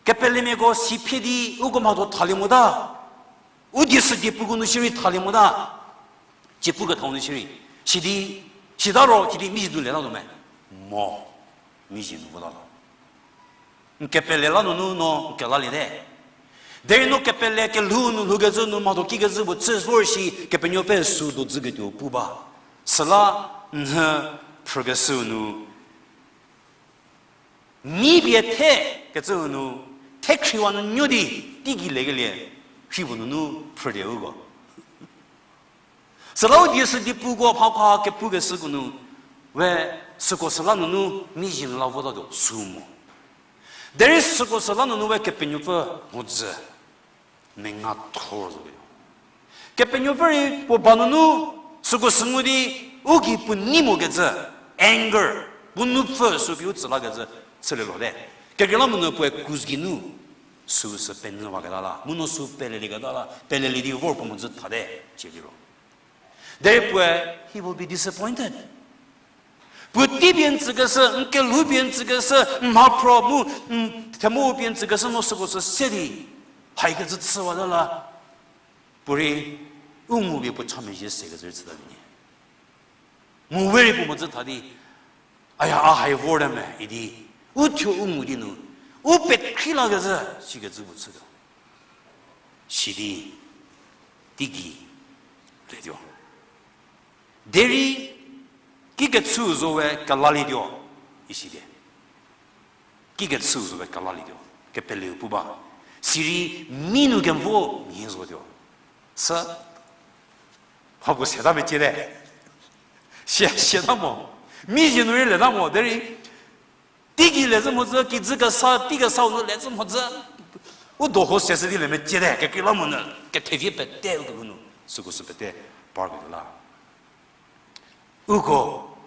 Kepelemiako si phie di uko mhatho thalie mota. U die sü diepuko nu shierei thalie mota. Cie pukethau nu shierei. Sidi, sita ro, sidi mizhie nu leta tuo me. Mo. Mizhie nu vota lo. N kepele la nunu no n kelalie te. Derei no kepele kelhou nu lhoukecü nu mhatho kikecü puo chü vor shi Kepenuopfü sü dodzüketuo pu ba. Süla nhü phrükeshüu nu, mi pie the kecüu nu, thekhriwa nu nuo di, teigei lekelie, rhi puo nunu phrülie uko. Süla u die sü diepuko mhakoha kepukeshüko nu, we süko süla nunu mizhie nu la votatuo sü mo. Derei süko süla nunu we Kepenuopfü mhodzü, menga thor zo ketuo. Kepenuopfü rei puo ba nunu süko sü ngu di, u gei puo nei mokecü, anger, puo nupfü sü pie u tsü lakecü, chülie lho te. Kekreilamonyü puoe krus geinu, süu sü penyüwaketa la, mu no sü pelelieketa la, pelelie di vor puo mhodzü thate, cie liro. Derei puoe, he will be disappointed. Puotei pie n tsükeshü, n kelhou pie n tsükeshü, n mhaphro mu, n themou pie n tsükeshü no süko sü se di, haikecü chüwata la, puorei, u ngu pie puo cha mezhie sekecü rei chüta di nie. Mu we rei puo mhodzü tha di, aya, a hai vorte me idi, u thuo u ngu di nu, u pekhri lakecü, sikecü puo chütuo. Sidi, teigei, letuo. Derei, kikechüu zo we kelalietuo, isi die. Kikechüu zo we kelalietuo, kepeleu pu ba. Sirei, mi nu kemvo mhie zotuo. Sü, mha puo seta mecie te. Sie, sieta mo. Mizhie nu rei leta mo, derei. Teigei le zhü mhodzü, kijü kesa, tei kesau nu le zhü mhodzü. U doho se sü di le mecie te, kekreilamonyü, kethevie pete u kelhou nu, süko sü pete, parketuo la. Uko,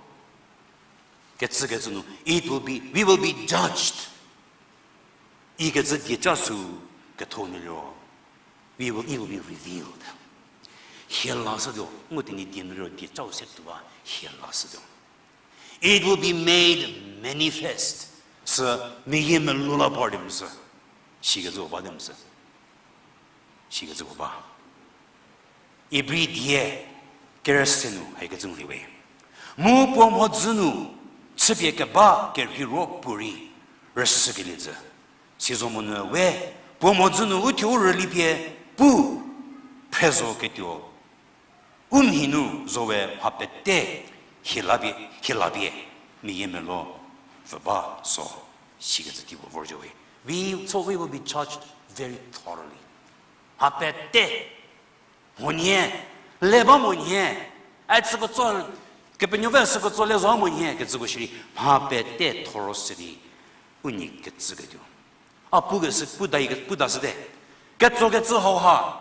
kecükecü nu, it will be, we will be judged. Ikecü dieca sü ketho nu liro, we will, it will be revealed. Hie lashütuo, ngu Tenyidie nu liro diecau se tuo ba, hie lashütuo. It will be made manifest. Sü meyiemeluo la par di mu sü. Sikecü ba di mu sü. Sikecü ba. Ibri die kerüse nu haikecü ngu rei we. Mu puo mhodzü nu chüpie keba kerheiro puorei rüsükeliecü. Sizo monyü we, puo mhodzü nu uthuo u rülipie pu phre zo ketuo. U mhi nu zo we mha pete hie la pie, hie la pie, meyiemeluo pfü ba zo, sikecü tei puo vor zo we. We, so we will be judged very thoroughly. Mha pete, monyü, le ba monyü, a tsüketso, Kepenuopfü süketso le zo monyü, kecüko shierei, mha pete thorough sidi, u nyi kecüketuo. A pukeshü, puda, pudashüte. Ketsokecü hauha,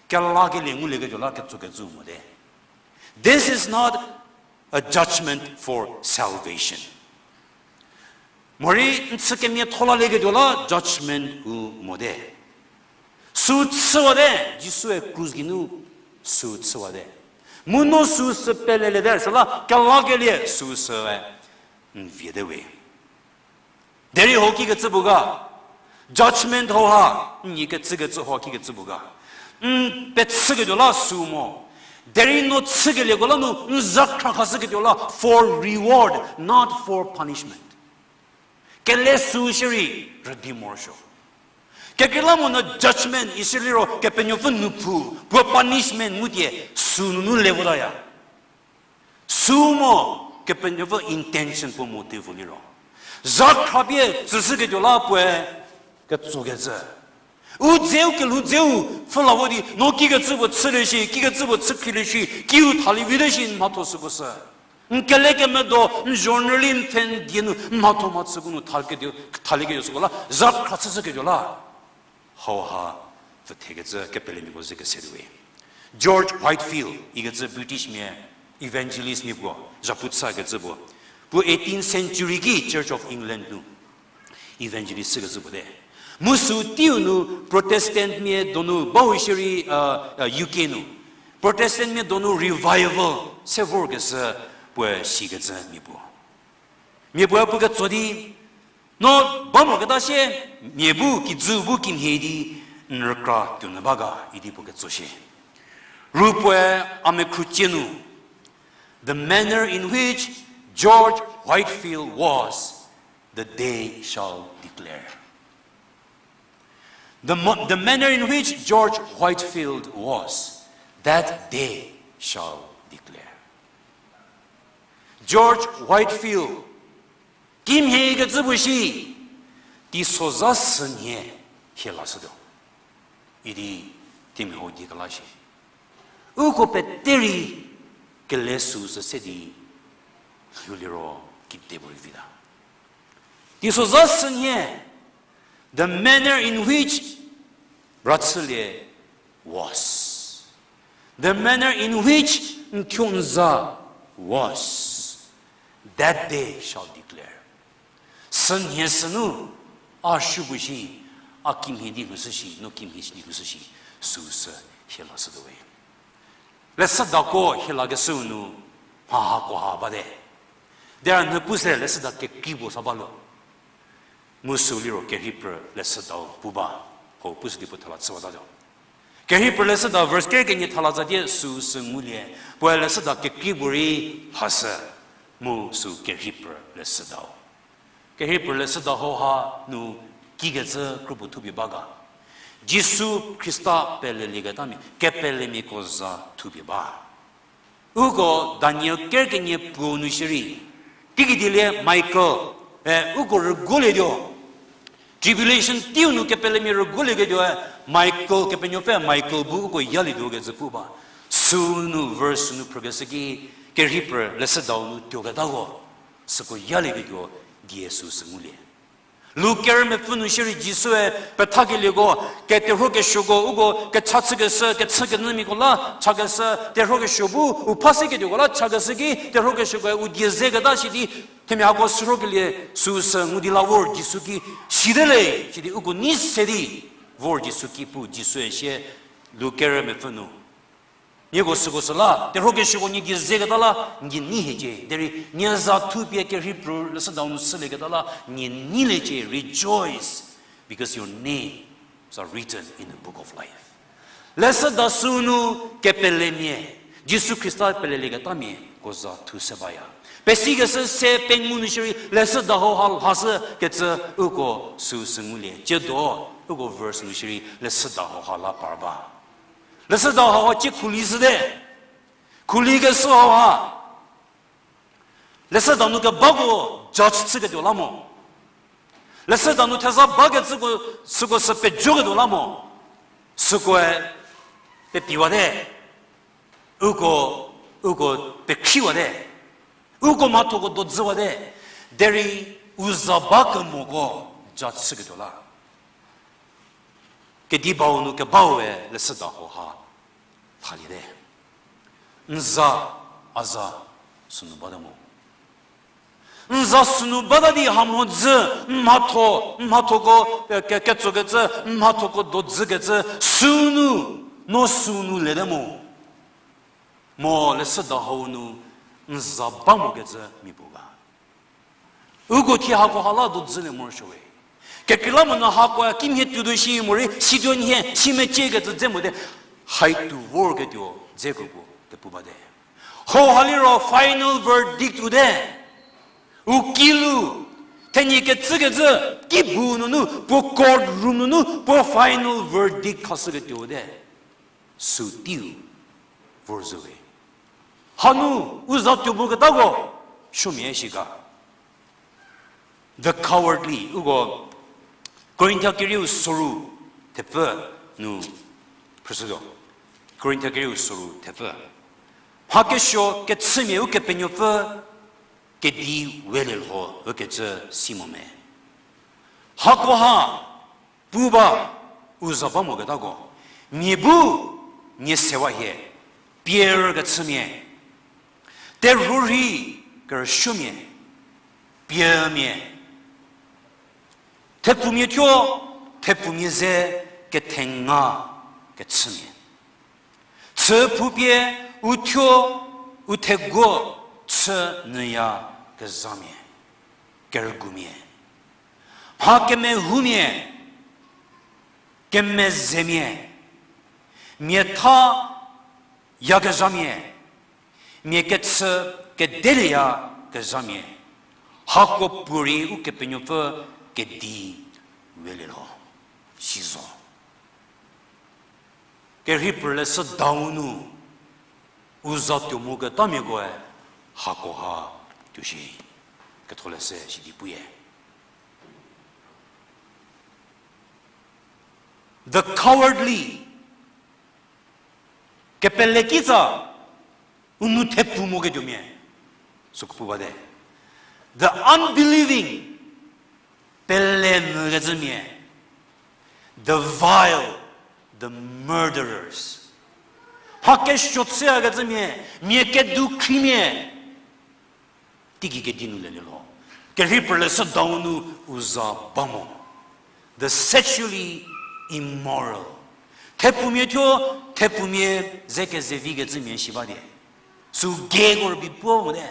kelakelie ngulieketuo la ketsokecü mote. This is not a judgment for salvation. Morei n chü kemiatho lalieketuo la judgment u mote. Sü chüwate, Jisue krus geinu sü chüwate. Mu no sü sü peleliete, süla kelakelie sü süe n viete we. Derei ho kikecü puo ga, judgment hauha, n nyi kecükecü ho kikecü puo ga. N pechüketuo la sü mo. Derei no chükelieko la nu n zakhra khashüketuo la for reward, not for punishment. Kele sü shierei rüdi morosuo. Kekreilamonyü judgment isi liro Kepenuopfü nupfu, puo punishment ngutie sü nunu le votaya. Sü mo Kepenuopfü intention puo motive liro. Zakhra pie tsüshüketuo la puoe ketsokecü. U dzeu kelhou dzeu pfhü la vo di, no kikecü puo chülie shi, kikecü puo chükhrilie shi, kiu thalie vite shi n mhatho süko sü. N kele kemedo, n journal-i n pfhe n die nu, n mhatho mhachüko nu thalieketuo süko la, zakhra chüshüketuo la. Hauha, pfüthekecü kepelemiako ze kese tuo we. George Whitefield ikecü British mia evangelist mia puo, zhapu chükecü puo. Puo eighteenth century ki Church of England nu evangelist chükecü puo te. Mu sü teiu nu Protestant mia donu bau shierei, uh, uh, U K nu Protestant mia donu revival se vorkeshü puoe sikecü mia puo. Mia puoe puo ketso di, no ba moketa sie, mia bu kijü bu kimhie di, n rükra tuonyü ba ga idi puo ketso shie. Ru puoe a mekhru cie nu, the manner in which George Whitefield was, the day shall declare. The, mo- the manner in which George Whitefield was, that day shall declare. George Whitefield, kimhie kecü puo shi, teisozha sünhie hie lashütuo idi themia hau die kela shie. Uko pete rei kele süu sü se di lhou liro kedipuorei vita. Teisozha sünhie, the manner in which Rachülie was, the manner in which n thuo n za was, that day shall declare. Sünhie sünu, a shu puo shi, a kimhie di lhoushü shi, no kimhie shi di lhoushü shi, süu sü hie lashütuo we. Leshüdako hie lakeshüu nu, mha hakoha bate. Derei nhie pu se leshüda kekrei puo sa ba lo. Mu süu liro Kerheipfü leshüdau pu ba, hau pushü di puo thela chüwatatuo. Kerheipfü leshüda verse ker kenie thela tsatie süu sü ngulie, puoe leshüda kekrei puorei hashü, mu süu Kerheipfü leshüdau. Kerheipfü leshüda hauha nu kikecü kro puo thupie ba ga. Jisu Khrista pelelieketa mia, kepelemiako za thupie ba. Uko Daniel ker kenie puo nu shierei, teikedilie Michael, e, uko rüguolietuo. Tribulation teiu nu kepelemia rüguolieketuoe, Michael, Kepenuopfü Michael bu uko yalietuo kecü pu ba. Süu nu verse nu phrükeshü ki, Kerheipfü leshüdau nu tuoketako, süko yalieketuo die süu sü ngulie. Luke ker mepfü nu shierei Jisue pethakelieko, keterhuokesuoko, uko kecha chükeshü, kechükenyümiako la chakeshü, terhuokesuo bu u pha seketuoko la chakeshü ki, terhuokesuokoe u die zeketa shi di, themia hako sürhokelie süu sü ngu di la vor Jisu ki site le, shi di uko nei se di vor Jisu ki pu Jisue sie, Luke ker mepfü nu. Nieko süko süla, terhuokesuoko nie die zeketa la, nie nei hiecie. Derei nie za thupie Kerheipfü leshüdau nu shülieketa la, nie neiliecie, rejoice, because your names are written in the book of life. Leshüda süu nu kepelemia, Jisu Khrista pelelieketamia ko za thu se baya. Pesikeshü se pengou nu shierei leshüda hauha lhashü kecü uko süu sü ngulie. Tsiedo, uko verse nu shierei leshüda hauha la par ba. Leshüda hauha tsie khuli shüte. Khulikeshü hauha. Leshüda nu kebako judge chüketuo la mo. Leshüda nu theza bakecüko, süko sü pejoketuo la mo. Sükoe pepiwate. Uko, uko pekhriwate. Uko mhathoko dodzüwate. Derei u za ba kemoko judge chüketuo la. Kedi bau nu kebaue leshüda hauha thaliete. N za, a za, sünu bata mo. N za sünu bata di hamhodzü, n mhatho, n mhathoko, e, ke, ketsokecü, n mhathoko dodzükecü, sünu, no sünu lete mo. Mo leshüda hau nu, n za ba mokecü mia puo ga. Uko thie hakoha la dodzülie morosuo we. Kekreilamonyü hakoe kimhie tuotuo shi morei situo nhie si meciekecü dze mote, haituo vorketuo dze kro puo kepu bate. Hauha liro final verdict u te. U kilu, thenyi kecükecü, kibu nunu, puo court room nunu, puo final verdict khashüketuo te. Sü teiu vorzhüwe. Hanu u za tuo moketako, suomia shi ga. The cowardly, uko Korinthia kerieu soru thepfü nu phrüshütuo. Korinthia kerieu soru thepfü. Mha kesuo kechümia Ukepenuopfü kedi welie lho ükecü si mo me. Hakoha pu ba u za ba moketako, mia bu nie sewa hie, pier kechümia, terhuo rhi kerüsuomia, piemia, thepfumia thuo, thepfumia ze kethenga kechümia. Chü phupie u thuo, u theguo chü nyüya kezhamia. kerügumia, mha kemehoumia, kemezemia, mia tha yakezhamia, mia kechü kedelieyakezhamia, hako puorei Ukepenuopfü kedi welie lho, si zo. Kerhei pfü leshüdau nu u za tuo moketamiakoe hakoha tuo shi, ketholeshü sidi puya. The cowardly, kepele kitsa, u nou thepu moketuomia, süko pu bate. The unbelieving, pele mvükecümia. The vile, the murderers, mha kesuo chüyakecümia, mia kedukhrimia, teigei kedi nu lelie lho. Kerhei pfü leshüdau nu u za ba mo. The sexually immoral, thepfumia thuo, thepfumia ze kezevikecümia shi ba die. Sü gayko rübei pu mote,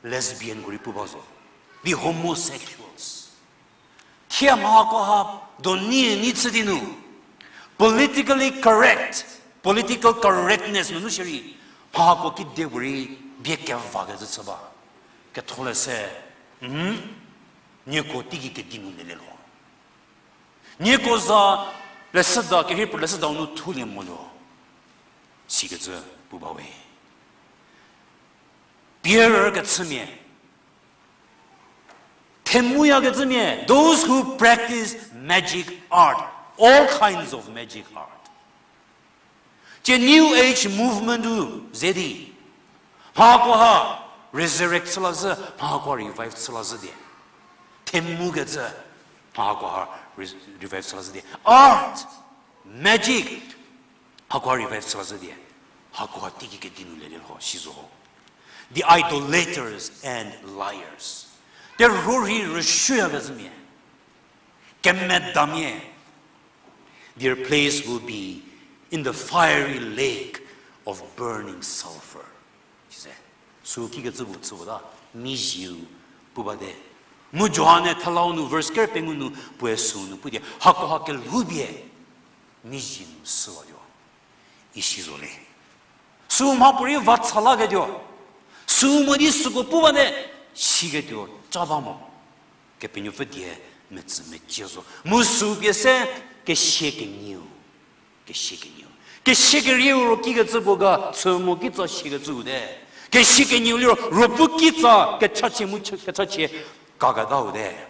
lesbianko rei pu ba zo. The homosexuals. Thie mhakoha doni ni chü di nu, politically correct, political correctness nunu shierei, mhako kidepuorei bie kevakecü chü ba. Ketholeshü, nieko teigei kedi nu lelie lho. Nieko za leshüda, kerhei pfü leshüdau nu thulie moluo, sikecü pu bawe. Pierü kechümia, themuyakecümia, those who practice magic art, all kinds of magic art. Tie New Age movement-u ze di, mhakoha resurrect chü lazhü, mhakoha revive chü lazhü die. Themukecü, mhakoha re-, revive chü lazhü die. Art, magic, hakoha revive chü lazhü die. Hakoha teigei kedi nu lelie lho, si zo. The idolaters and liars. Terhuo rei rüsuoyakecümia, kemedamia, their place will be in the fiery lake of burning sulfur. Sise, sü kikecü bu chü bata, mizieu pu bate. Mu Johan-e thelau nu verse ker pengou nu puoe süu nu pu die, hakoha kelhoupie mizie nu süwatuo, isi zo le. Sü mhapuorei va cha laketuo, sü mo di süko pu bate, siketuo ca ba mo. Kepenuopfü die metsü mecie zo. Mu sü pie se kesie kenieu. Kesie kenieu. Kesie kerieu ro kikecü puo ga, chü mo kitsa siekecüu te. Kesie kenieu liro ruopfü kitsa kechachie mu chü-, kechachie kaketau te.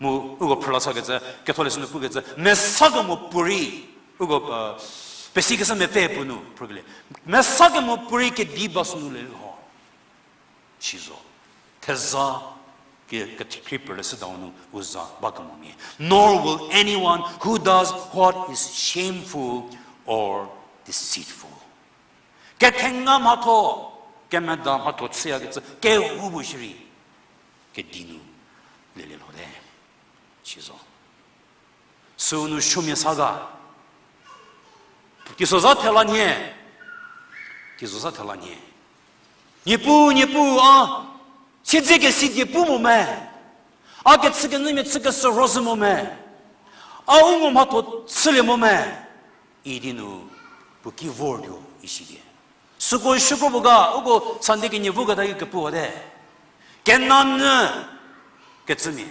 Mu uko phrüla sakecü, ketholeshü nu pukecü, mesa kemo puorei, uko, pesikeshü mepfü puo nu phrükelie. Mesa kemo puorei kedi ba sünu le lho. Si zo. Theza ke, kethekhri pfü leshüdau nu u za ba kemomia. Nor will anyone who does what is shameful or deceitful. Kethenga mhatho, kemeda mhatho chüyakecü kehoupuo shierei kedi nu lelie lho te. Si zo. Süu nu suomia sa ga. Teisozha thela nhie. Teisozha thela nhie. Niepuu, Niepuu, a siedzekesi die pu mo me? A kechükenyümia chü keshürhoshü mo me? A u ngo mhatho chülie mo me? Idi nu puo ki vortuo isi die. Süko shükro puo ga, uko Sunday kenie voketa ki kepuwate. Kenanyü kecümia,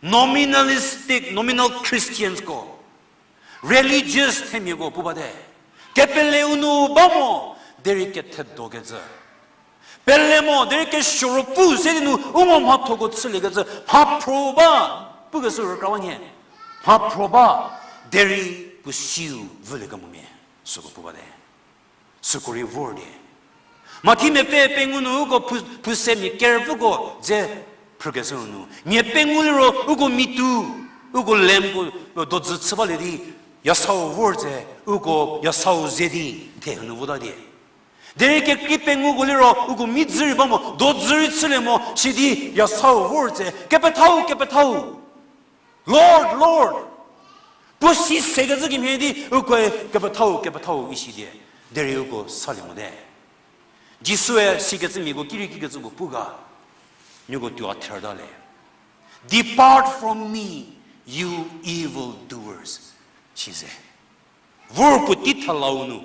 nominalistic, nominal Christians ko, religious themiako pu bate. Kepeleu nu ba mo, derei kethedokecü. Pele mo, derei kesuo ruopfü se di nu u ngo mhathoko chüliekecü, mhaphro ba, pukeshü rükrawa nhie. Mhaphro ba, derei puo siu vülie kemomia, süko pu bate. Süko rei vor die. Mathi mepfü pengou nu uko phu-, phuse mia kerüpfüko dze phrükeshü nu, mia pengou liro uko mitu, uko lambko, dodzü chü balie di, yasau vor tse, uko yasau ze di, the hanu votatie. Derei kekrei penguko liro uko mi dzü rei ba mo, dodzü rei chülie mo, sidi yasau vor tse, kepethau, kepethau. Lord, Lord. Puo si sekecü kemhie di ukoe kepethau, kepethau isidie. Derei uko salie mote. Jisue sikecümiako ki rei kikecüko pu ga. Nieko tuo a therta le. Depart from me, you evil doers. Size. Vor puotei thalau nu,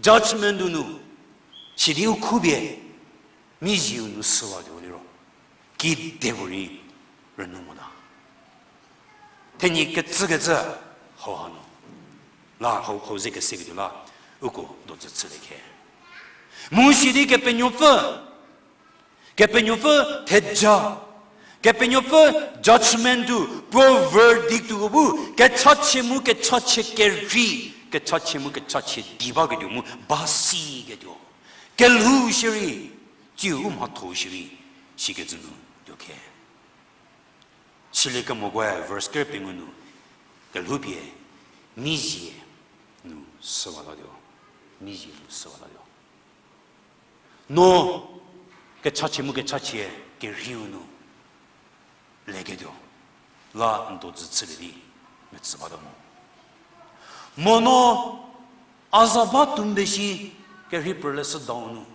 judgment-u nu, sidi u khubie, mizieu nu süwatuo liro, kidepuorei rünyü mota. Thenyi kecükecü hauha nu, la hau, hau ze keseketuo la, uko dozü chülie khe. Mu sidi Kepenuopfü, Kepenuopfü theja, Kepenuopfü judgment-u, puo verdict-u bu, kechachie mu kechachie kerhei, kechachie mu kechachie di baketuo mu ba siketuo. Kelhou shierei, tsiu u mhatho shierei, sikecü nu tuo khe. Siliekemokoe verse ker pengou nu, kelhoupie, mizie nu süwatatuo, mizie nu süwatatuo. No kechachie mu kechachie kerheiu nu leketuo la n dozü chülie di metsü bata mo. Mo no a za ba tumbe shi kerhei pürleshüdau nu,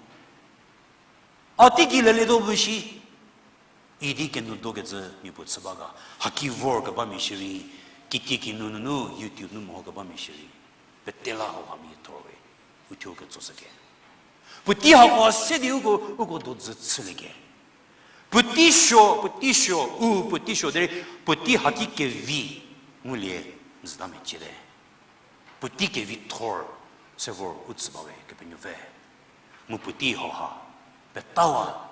a teigei lelietuo bu shi idi kenu dokecü mia puo chü ba ga, haki vorkebamia shierei, kitiekinu nunu YouTube nu mehokebamia shierei, pete la hauha mia thor we, uthuo ketsoshü ke. Puotei hako se di uko, uko dozü chülie ke. Puotei suo, puotei suo, u puotei suo derei, puotei haki kevi ngulie, n züta mecie te. Puotei kevi thor se vor u tsü bawe Kepenuopfü. Mu puotei hauha petawa,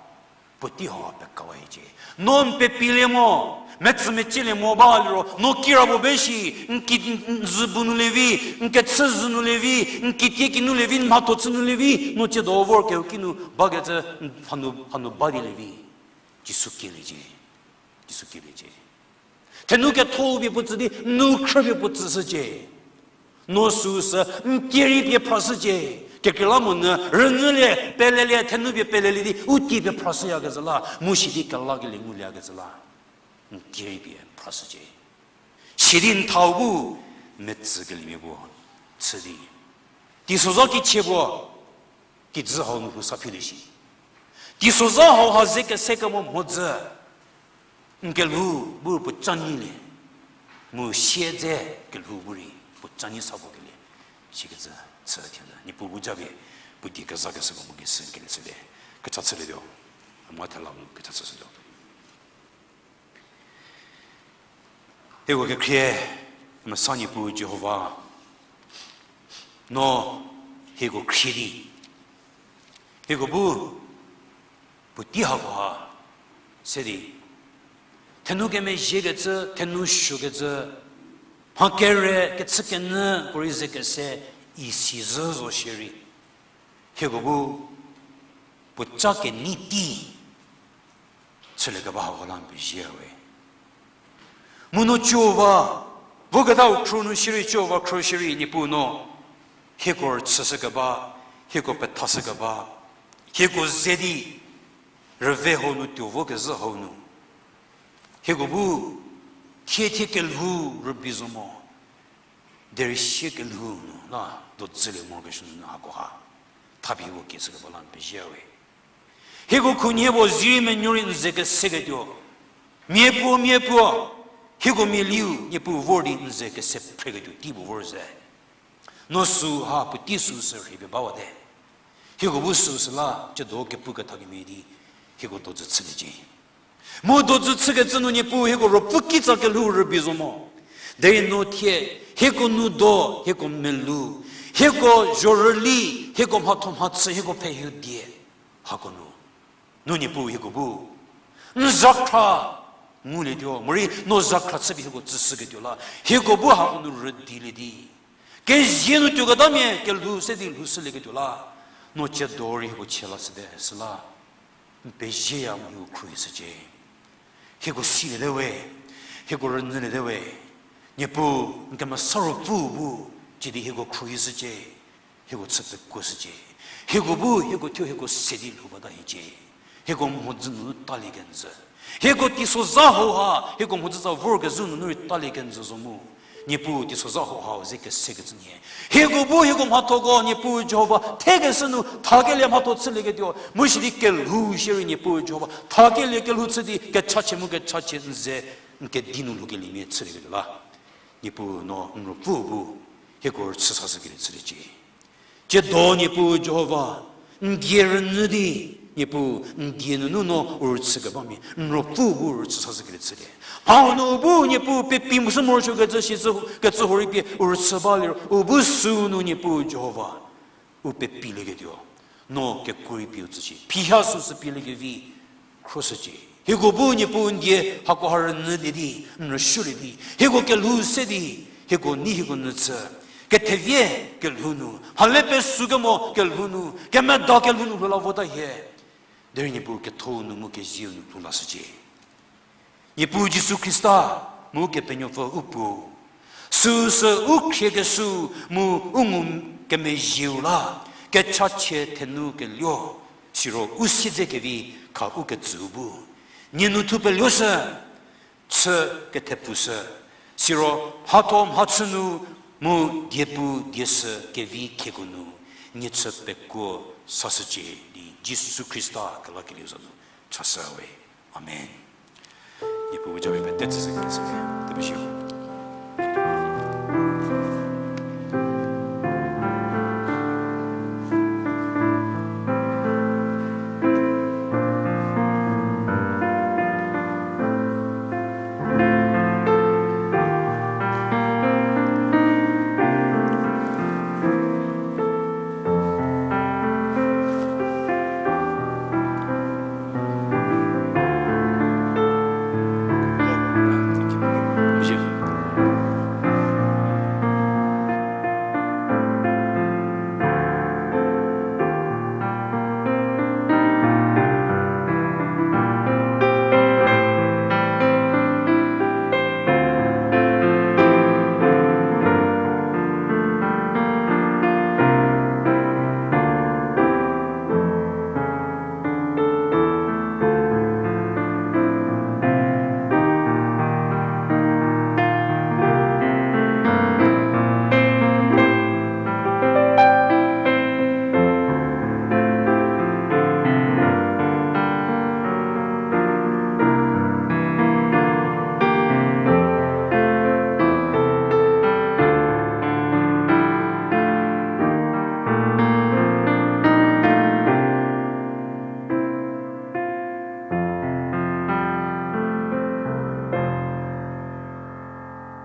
puotei hauha pekawa hiecie. No n pepilie mo, metsü mecielie mo ba liro, no kirapuo be shi, n ki, n, n zü bu nu lievi, n kechü zü nu lievi, n kitiekinu lievi, n mhatho chü nu lievi, no tsiedo vor kehouki nu bakecü, n hanu, hanu ba di lievi. Jisu kieliecie. Jisu kieliecie. Thenu ketho pie puo tsü di, nu khrü pie puo tsüshücie. No süu sü, n kierei pie phrashücie. Kekreilamonyü, rünyülie, pelelie, thenu pie pelelie di, u tie pie phrashüyakezhü la, mu sidi kelakelie ngulieyakecü la, n kierei pie phrashücie. Sidi n thau bu, metsükeliemia puo chü di, teisozha kichie puo, kijü hau nu lhou sa philie shi. Teisozha hauha ze kese kemo mhodzü, n kelhou bu puo canyilie, mu siedze kelhou bu rei puo canyi sa vokelie, sikecü chü thie nyü. Niepuu bu japie, puo die kezakeshüko mu kesü n kelie chülie, kecha chülietuo, a mha thela nu kecha chüshütuo. Hieko kekhrie, kemesa Niepuu Jihova, no hieko khrie di, hieko bu puotei hakoha se di, thenu kemezhiekecü, thenu suokecü, mha kere kechükenyü puorei ze kese isi zhü zo shierei, hieko bu puoca kenei tei chüliekeba hako la n pezie we. Mu no Jihova, voketa u khro nu shierei Jihova khro shierei Niepuu no, hieko rüchüshükeba, hieko pethashükeba, hieko ze di rüve hau nu tuo vokezhü hau nu, hieko bu thie thie kelhou rübei zo mo, derei sie kelhou nu la dozülie morokesuo nunu hakoha thapie hieko kieshükeba la n pezie we. Hieko khunhie puo zirei menuo rei n ze keseketuo, mia puo mia puo, hieko mialiu Niepuu vor di n ze kese phreketuo tei puo vor ze, no süu ha puotei süu sü rhei pie bawate. Hieko bu süu süla tsiedo kepu ketha kemhie di hieko dozü chüliecie. Mu dozü chükecü nu Niepuu hieko ruopfü kitsa kelhou rübei zo mo. Derei no thie, hieko nou do, hieko melou, hieko zhorüli, hieko mhatho mhachü, hieko pfhe hieko die, hako nu, no Niepuu hieko bu n zakhra ngulietuo, morei no zakhra chüpie hieko tsüshüketuo la, hieko bu hako nu rüdilie di, kezie nu tuoketamia kelhou se di lhoushülieketuo la, no tsiedo rei hieko chie lashüte süla, n pezieya mu hieko khruohishücie. Hieko siliete we, hieko rünyüliete we, Niepuu, n kemesa ruopfü bu, tsidi hieko khruohishücie, hieko chü pekuoshücie. Hieko bu hieko thuo hieko se di lhou bata hiecie. Hieko mhodzü nunu talie kenjü, hieko teisozha hauha hieko mhodzütsa vorkezhü nunu rei talie kenjü zo mu, Niepuu teisozha hau hau ze kesekecü nhie. Hieko bu hieko mhathoko Niepuu Jihova thekeshü nu thakelie mhatho chülieketuo. Mu sidi kelhou shierei Niepuu Jihova thakelie kelhou chü di kechachie mu kechachie n ze n kedi nu lhoukeliemia chülieketuo la. Niepuu no n ruopfü bu hieko rüchü sashükelie chüliecie. Tsiedo Niepuu Jihova, n die rünyü di, Niepuu, n die nunu no u rüchü kebamia n ruopfü bu rüchü sashükelie chülie. Mha hanu bu Niepuu pepi mu sü morosuokecü shicü kecü hurei pie u rüchü ba liro u bu sünu Niepuu Jihova u pepilieketuo. No kekuo rei pie u tsücie. Phiha süsü pieliekevi khroshücie. Hieko bu Niepuu n die hakoha rünyülie di, n rüsuolie di, hieko kelhou se di, hieko nei hieko nyü chü, kethevie kelhou nu, mhale pesu kemo kelhou nu, kemeda kelhou nu lhou la vota hie. Derei Niepuu ketho nu mu kezieu nu lhou lashücie. Niepuu Jisu Khrista, mu Kepenuopfü u Puo, süsü u khriekeshü mu u ngukemezhieu la, kechachie thenu keluo, siro u siedze kevi kha u ketsüu bu, nie nu thupeluoshü, chü kethepfushü, siro mhatho mhachü nu mu diepu diesü kevi khieko nu, nie chü pekuo sashücie di Jisu Khrista kelakelieu za nu chashü we. Amen. Niepuu bu japie pete tsüshükelie chülie, tepeshü.